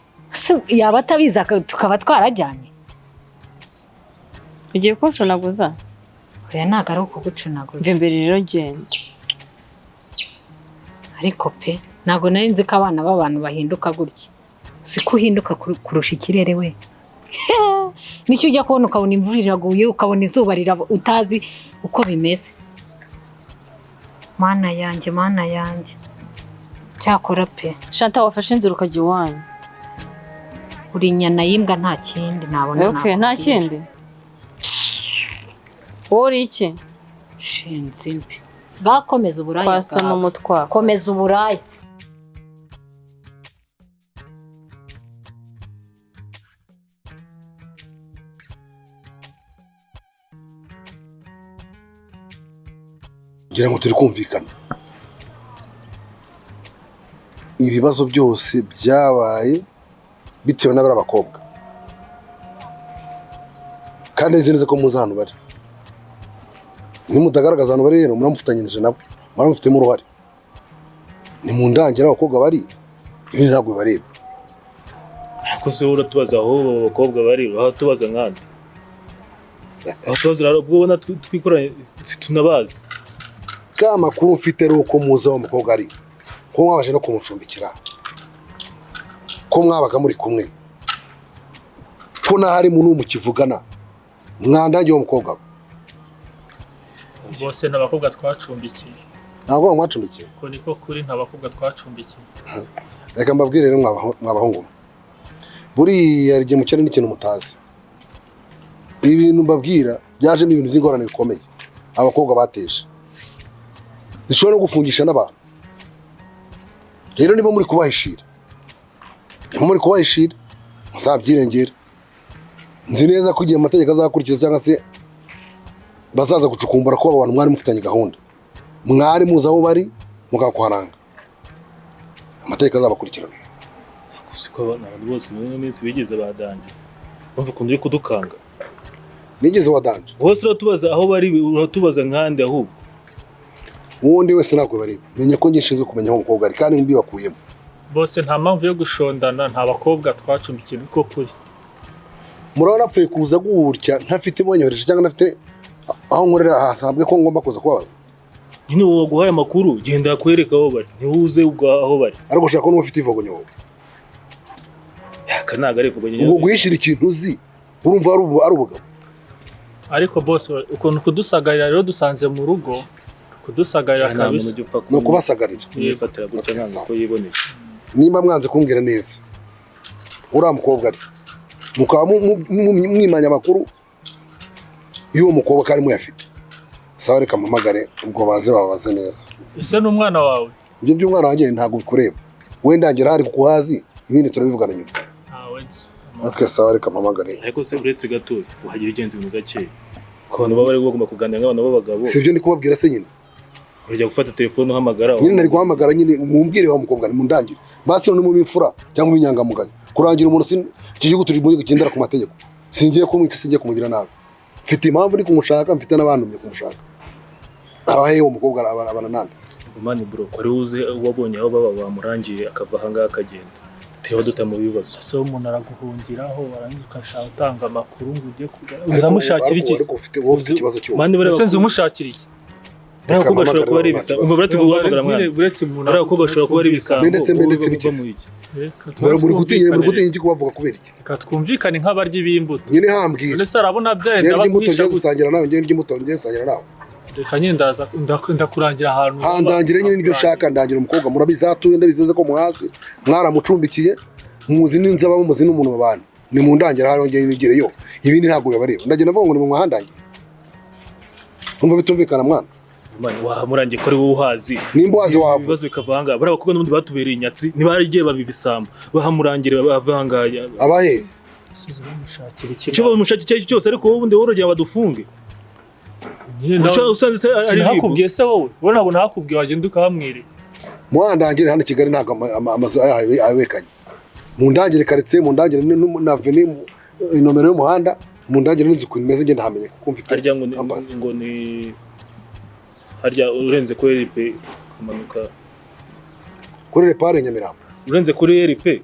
D: Yaba atabizi tukaba twarajyanye.
E: Ugiye kuncunaguza?
D: Oya ntabwo ari ukugucunaguza.
E: Mva imbere rero genda.
D: Ariko pe ntabwo nari nzi ko abana b'abantu bahinduka gutya. Siko uhinduka kurusha ikirere we. Nicyo ujya kubona ukabona imvura iraguye, ukabona izuba rirava, utazi uko bimeze. Mana yanjye, mana yanjye. Cyakora pe
E: Shanta wafashe inzira ukajya iwanyu.
D: Uri inyana y'imbwa nta kindi nabona.
E: Okay, nta kindi. Wowe uri iki?
D: Shinzi mbi. Bwakomeza uburaya
E: Kwasa n'umutwa.
D: Komeza uburaya.
J: Ngira ngo turi kumvikana. Ibibazo byose byabaye bitewe n'abari abakobwa, kandi nzi neza ko muzi ahantu bari. Nimutagaragaza ahantu bari rero muramufatanyirije nabo, muramufitemo uruhare. Nimundangira abakobwa bari, ibindi ntabwo bibareba.
A: Ariko se uratubaza aho abakobwa bari, aho tubaza nkande? Aho tubazo rero ubwo ubona twikoranye tunabazi.
J: Ka makuru mfite ari uko muzi aho umukobwa ari, ko mwabaje no kumucumbikira, ko mwabaga muri kumwe, ko n'ahari mu mukivugana, mwandangiye uwo mukobwa.
F: Bose ni abakobwa twacumbikiye.
J: Ntabwo mwacumbikiye?
F: Ko niko kuri, nta bakobwa twacumbikiye.
J: Reka mbabwire rero mwabahungu, buriya igihe mukene n'ikintu mutazi. Ibintu mbabwira byajemo ibintu by'ingorane bikomeye abakobwa bateje, zishobora no gufungisha n'abantu. Rero niba muri kubahishira, muzabyirengera. Nzi neza ko igihe amategeko azakurikiza cyangwa se bazaza gucukumbura ko abantu mwari mufitanye gahunda, mwari muzi aho bari mukakuharanga, amategeko azabakurikirana.
A: Siko abantu bose muri minsi bigeze badanje, bumva ukuntu uri kudukanga.
J: Nigeze wadanje?
A: Bose uratubaza aho bari, uratubaza nkande ahubwo.
J: Uwundi wese ntabwo bareba. Menya ko ngishinzwe kumenya aho umukobwa ari kandi mbibakuyemo.
F: Bose nta mpamvu yo gushondana, nta bakobwa twacumbikiye niko kuri.
J: Murabona apfuye kuza gutya ntafite bonyohereje cyangwa ntafite aho nkorera hasabwe ko ngomba kuza kubabaza.
A: Nyine uwo waguhaye amakuru genda akwereka aho bari, ntiwuze ubwo aho bari.
J: Ariko ushaka ko n'ufite ivogonyo wowe.
A: Yaka ntago ari ivogonyo.
J: Ubwo guhishira ikintu uzi urumva ari ubugabo.
F: Ariko boss ukuntu kudusagarira rero dusanze mu rugo kudusagarira kabisa.
J: No kubasagarira.
A: Yifatira gutya ntabwo ko yiboneye.
J: Nimba mwanze kumbwira neza uriya mukobwa ari, mukaba mwimanya amakuru y'uwo mukobwa kandi muyafite, sawa reka mpamagare ubwo baze babaze neza.
F: Ese ni umwana wawe?
J: Ibyo by'umwana wanjye ntabwo bikureba, wenda ngira hari kukuhazi ibindi turabivugana nyuma. Okay, sawa reka mpamagare.
A: Ariko se uretse gato uhagira ugenza ibintu gake, ku bantu baba bari bagomba kuganira nk'abantu b'abagabo.
J: Si ibyo ndi kubabwira se nyine?
A: Urajya gufata telefone uhamagara.
J: Nyine nari guhamagara nyine mumbwire wa mukobwa mundangire. Basi none mu bimfura cyangwa mu inyangamugayo. Kurangira umuntu iki gihugu turi muri kigendera ku mategeko. Singiye kumwica, singiye kumugira nabi. Mfite impamvu ndi kumushaka, mfite n'abantu kumushaka. Abahe uwo mukobwa arabana nande.
A: Mani bro, kwari uze wabonye aho baba bamurangiye akava hanga akagenda. Turiho duta mu bibazo.
F: So umuntu araguhungiraho warangiza ukashaka utanga amakuru ngo ujye uzamushakira iki?
J: Ariko ufite wowe ufite ikibazo cyo.
A: Mani bari
F: senze umushakira iki?
A: Abakobwa bashobora kuba ari ibisambo. Umva buretse guhamagara mwana.
F: Buretse umuntu.
A: Abakobwa bashobora kuba ari ibisambo.
J: Ndetse bikize. Muri gutinya iki kubavuga kubera iki?
F: Reka twumvikane nk'abaryi b'imbuto.
J: Nyine hambwira.
F: None se arabona byenda
J: bakwisha gusangira nawe, ngende imbuto ngende sangira nawe.
F: Reka nyine ndaza ndakurangira ahantu.
J: Handangira nyine nibyo nshaka, ndangira umukobwa murabizatuye ndabizeze ko muhazi mwaramucumbikiye muzi n'inzu abamo muzi n'umuntu babana. Ni mu ndangira haro ngende nigireyo. Ibindi ntabwo bibareba. Ndagenda mvuga ngo ni mu muhandangira. Umva bitumvikana mwana.
A: Mani wamurangiye ko ari wowe uhazi.
J: Nimba uhazi wahava.
A: Ibibazo bikavanga. Bari abakobwa n'ubundi batubereye inyatsi, ntibarigiye babibisamba. Bahamurangire bavanga.
J: Abahe?
A: Icyo bamushakira icyo cyose ariko wowe ubundi worogera badufunge. Usanze se ari
F: nakubwiye se wowe? Wowe ntabwo nakubwiye wagenda ukahamwirira.
J: Muhandangire hano Kigali ntabwo amazu ayabekanye. Mundangire quartier, mundangire na avenue, inomero y'umuhanda, mundangire n'inzu ukuntu imeze ngenda hamenye kuko mfite.
A: Harya ngo ni harya urenze kuri RP kumanuka
J: kuri repare Nyamirambo.
A: Urenze kuri RP?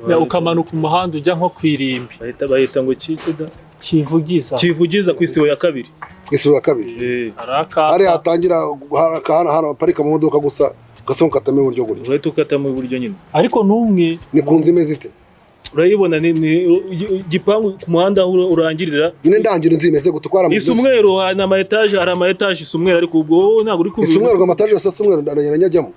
F: Ya ukamanuka umuhanda ujya nko kwirimbi.
A: Bahita ngo kiki da?
F: Kivugiza.
A: Kivugiza ku isibo ya kabiri.
J: Ku isibo ya kabiri.
F: Haraka.
J: Hari hatangira hano parika mu modoka gusa ugasanga ukatamo iburyo gutyo.
A: Urahita ukatamo iburyo nyine.
F: Ariko numwe
J: ni ku nzu imeze ite?
A: Urayibona ni igipangu ku muhanda aho urangirira.
J: Nyine ndangira inzu imeze gutwara mu.
A: Isa umweru na ama etage, hari ama etage isa umweru ariko ubwo ntabwo uri
J: kumva. Isa umweru ama etage yose umweru ndangira njyamo.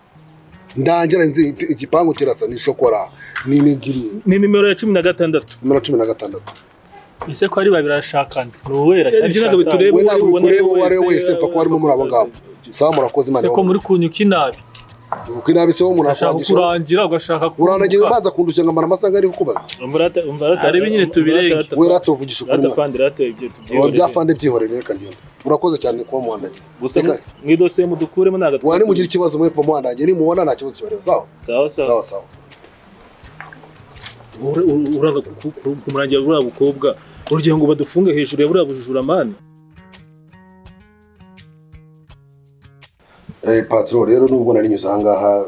J: Ndangira inzu igipangu kirasa ni shokora ni nigiri.
A: Ni nimero ya 16.
J: Nimero 16.
F: Ese ko ari babiri arashakana. Ni uwera
A: cyane. Ntabwo bitureba
J: uwo ari wese mfa ko arimo muri abo ngabo. Sawa murakoze Imana.
F: Se ko muri kunyuka inabi.
J: Uko inabi se wo
F: murakwandisha. Kurangira ugashaka
J: urangira baza kundusha ngamara amasanga ari kukubaza.
A: Umva
F: arebe nyine tubirenge.
J: We ratovugisha ukuri.
A: Rata fandi rata ibyo tubyihorere.
J: Bya fandi byihorere reka ngende. Urakoze cyane kuba muhandagiye.
A: Gusa mwidose mudukuremo ntago.
J: Wari mugira ikibazo mwe kuva muhandagiye nimubona nta kibazo kibareba. Sawa?
A: Sawa
J: sawa. Sawa.
A: Uranga kumurangira buriya bukobwa urugira ngo badufunge hejuru ya buriya bujura mani.
J: Patro rero nubwo nari nyuze aha ngaha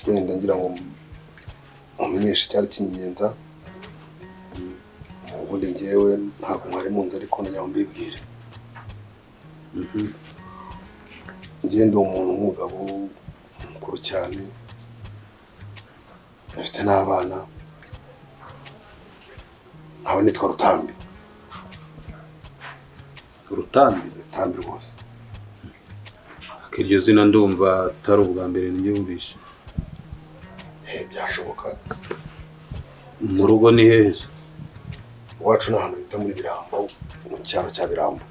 J: wenda ngira ngo mumenyeshe cyari kingenza. Ubundi ngewe ntabwo mwari munzi ariko nagira ngo mbibwire. Njye ndi umuntu w'umugabo mukuru cyane, afite n'abana, nkaba nitwa Rutambi.
C: Rutambi?
J: Rutambi rwose.
C: Iryo zina ndumva atari ubwa mbere niyumvishe.
J: Byashoboka.
C: Mu rugo ni hehe?
J: Iwacu ni ahantu bita muri Birambo, mu cyaro cya Birambo.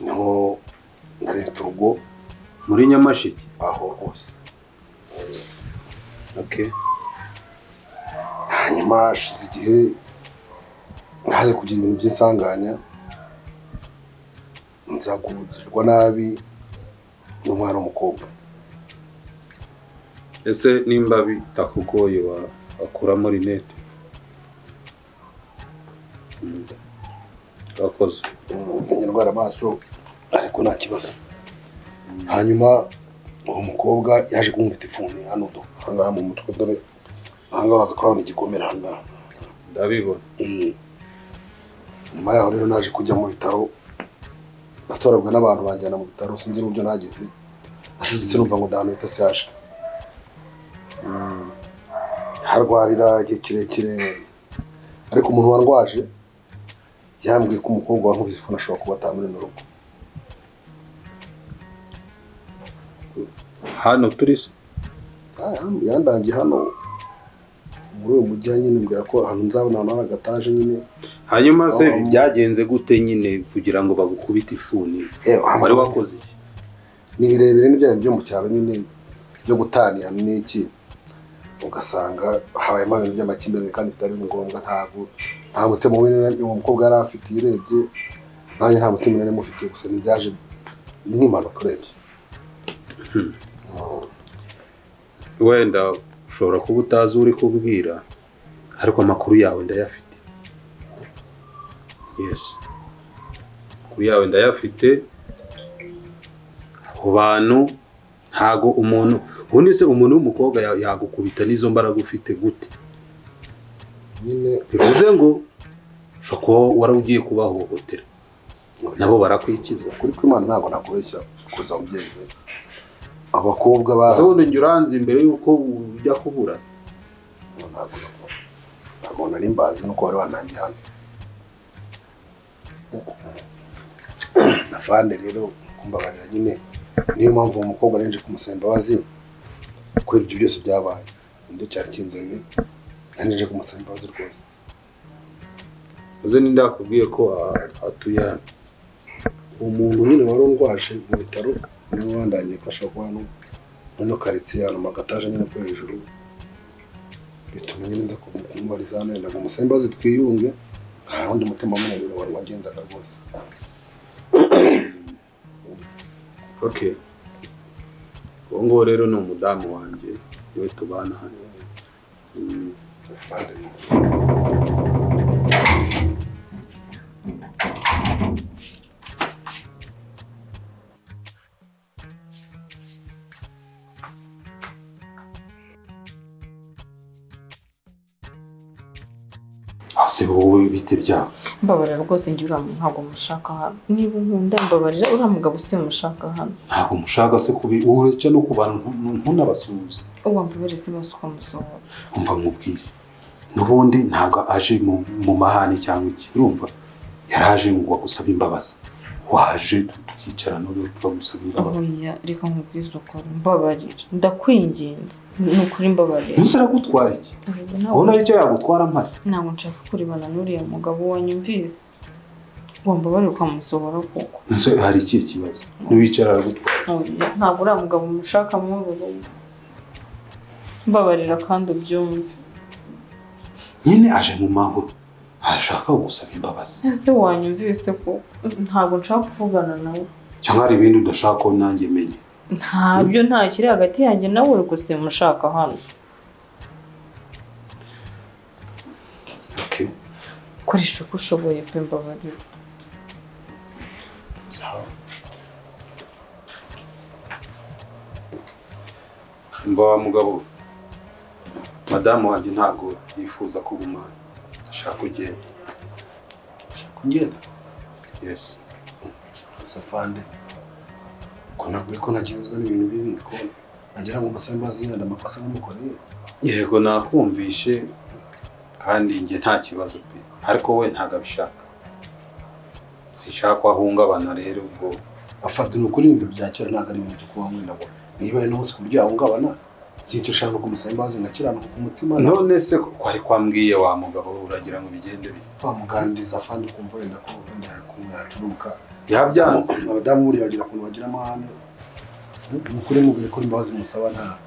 J: Niho nari mfite urugo.
C: Muri Nyamasheke?
J: Aho rwose.
C: Okay.
J: Hanyuma hashize igihe naje kugira ibintu by'insanganya, nza kugirirwa nabi n'umwana w'umukobwa.
C: Ese nimba bitakugoye wakuramo rinete? Wakoze.
J: Ndwara amaso ariko nta kibazo. Hanyuma uwo mukobwa yaje kunkubita ifuni hano do, ahangaha mu mutwe, dore ahangaha uraza kuhabona igikomere ahangaha.
C: Ndabibona.
J: Nyuma yaho rero naje kujya mu bitaro, natorabwa n'abantu banjyana mu bitaro, sinzi n'uburyo nageze, nashutse numva ngo ndahantu bita CHK. Harwarira igihe kirekire, ariko umuntu warwaje yambwiye ko umukobwa wankubise ifuni ashobora kuba atamuri mu rugo.
C: Hano turi se?
J: Yandangiye hano muri uyu mujyi nyine, mbwira ko ahantu nzabona ahantu hari agataje nyine.
C: Hanyuma se byagenze gute nyine kugira ngo bagukubite ifuni? Wari wakoze iki?
J: Ni birebire n'ibyanyu byo mu cyaro nyine byo gutaniya n'iki, ugasanga habayemo ibintu by'amakimbirane kandi bitari ngombwa. Ntabwo nta mutima uwo mukobwa yari afite, urebye nanjye nta mutima nari mufitiye, gusa ntibyaje nk'impanuka urebye.
C: Wenda ushobora kuba utazi uri kubwira, ariko amakuru yawe ndayafite. Yes, amakuru yawe ndayafite. Abo bantu ntago umuntu ubundi se umuntu w'umukobwa yagukubita n'izo mbaraga ufite gute?
J: Nyine
C: bivuze ngo ushobora kuba wari ugiye kubahohotera nabo barakwikiza.
J: Kuri kw'Imana ntabwo nakubeshya kuza mubyeyi abakobwa ba
C: ubundi njye uranzi imbere yuko ujya kubura.
J: Ntabwo nari mbazi nuko wari wanangiye hano. Afande rero kumbabarira nyine, niyo mpamvu uwo mukobwa narinje kumusaba imbabazi kubera ibyo byose byabaye. Nicyo cyari kinzanye, narinje kumusaba imbabazi rwose.
C: Uze ninde akubwiye ko atuye hano?
J: Umuntu nyine wari undwaje mu bitaro niwe wandangiye ko ashobora kuba hano muri karitsiye hano mu gataje nyine ko hejuru, bituma nyine nza kumubariza hano yenda ngo musabe imbabazi twiyunge. Nta wundi mutima munini wari wagenzaga rwose.
C: Okay. Uwo nguwo rero ni umudamu wanjye, niwe tubana hano. Ase wowe bite byawe?
E: Mbabarira rwose njye uriya muntu ntabwo mushaka hano. Niba unkunda mbabarira, uriya mugabo simushaka hano.
C: Ntabwo mushaka se kubi ureca no ku bantu ntunabasuhuze.
E: Wambabarira se basi ukamusohora.
C: Umva nkubwire, n'ubundi ntabwo aje mu mahane cyangwa iki, urumva yaraje ngo agusaba imbabazi, waje tukicara n'ubu tukagusaba imbabazi.
E: Oya reka nkubwize ukuri, mbabarira ndakwinginze, ni ukuri mbabarira.
C: Ntuse aragutwara iki? Ubona icyo yagutwara mpari?
E: Ntabwo nshaka kurebana n'uriya mugabo wanyumvise. Wambabarira ukamusohora koko.
C: Ntuse hari ikihe kibazo? Niwicara aragutwara.
E: Ntabwo uriya mugabo mushaka muri uru rugo. Mbabarira kandi ubyumve.
C: Nyine aje mu mahoro, ashaka gusaba imbabazi.
E: Ese wanyumvise ko ntabwo nshaka kuvugana nawe?
C: Cyangwa hari ibindi udashaka ko nanjye menye?
E: Ntabyo, nta kiri hagati yanjye nawe, gusa mushaka hano.
C: Okay.
E: Koresha uko ushoboye pe, mbabarira.
C: Sawa. Mva wa mugabo, madamu wanjye ntabwo yifuza kuguma, ashaka kugenda.
J: Ngenda.
C: Yes.
J: Safande. Ko nabwiye ko nagenzwe n'ibintu bibi ko nagira ngo musambaze yenda amakosa namukoreye.
C: Yego nakumvishe kandi nge nta kibazo pe. Ariko we ntago abishaka. Sinshaka ko ahungabana rero ubwo
J: afata ni ukuri ibintu bya kera ntago ari ibintu byo kuba wenda ngo niba ari n'umunsi ku buryo yahungabana icyo ushaka ko musambaze ngakiranuka ku mutima.
C: None se ko ari kwambwiye wa mugabo uragira ngo bigende bite?
J: Wamuganiriza afande ukumva wenda ko wenda yacuruka.
C: Yabyanze.
J: Abadamu buriya bagira ukuntu bagira amahane. Ni ukuri mubwire ko imbabazi musaba nta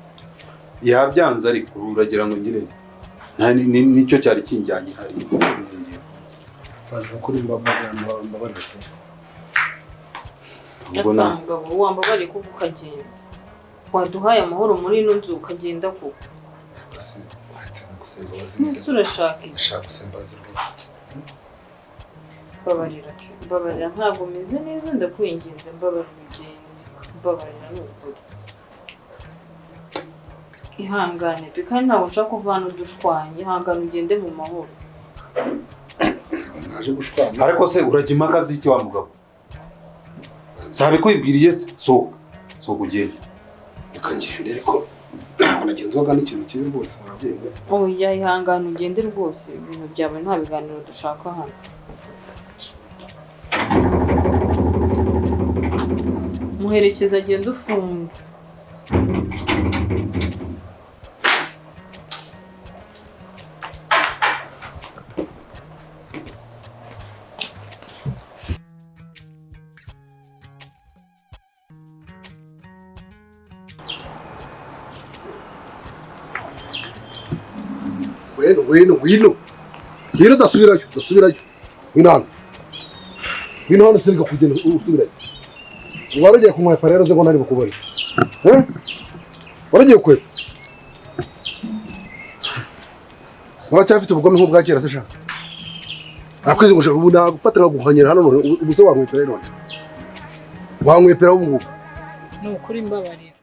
C: yabyanze ariko uragira ngo ngire nta nicyo cyari kinjyanye hari.
J: Afande ni ukuri mbabarire pe.
E: Asa mugabo wambabariye kuko ukagenda. Waduhaye amahoro muri ino nzu ukagenda koko. Nese urashaka iki?
J: Ndashaka gusaba imbabazi rwose.
E: Mbabarira, mbabarira ntabwo meze neza ndakwinginze mbabarira ugende. Mbabarira ni ukuri. Ihangane pe kandi ntabwo nshaka kuva hano dushwanye, ihangane ugende mu mahoro.
J: Naje gushwana.
C: Ariko se urajya impaka z'iki wa mugabo? Sabikwibwiriye se sohoka. Sohoka ugende.
J: Reka ngende ariko ntabwo nagenzwaga n'ikintu kibi rwose wabyeyi.
E: Oya ihangane ugende rwose ibintu byawe nta biganiro dushaka hano. Muherekeza agende ufunge.
J: Ngwino ngwino ngwino ngwino udasubirayo udasubirayo ngwino hano ngwino hano singa kugenda usubirayo. Wari ugiye kunkwepa rero uze ngo ntari bukubone. Wari ugiye kukwepa. Uracyafite ubugome nk'ubwa kera se sha? Nakwizigusha ubu nagufata nkaguhanyira hano none ubu se wankwepera none. Wankwepera ubu ngubu.
D: Ni ukuri mbabarira.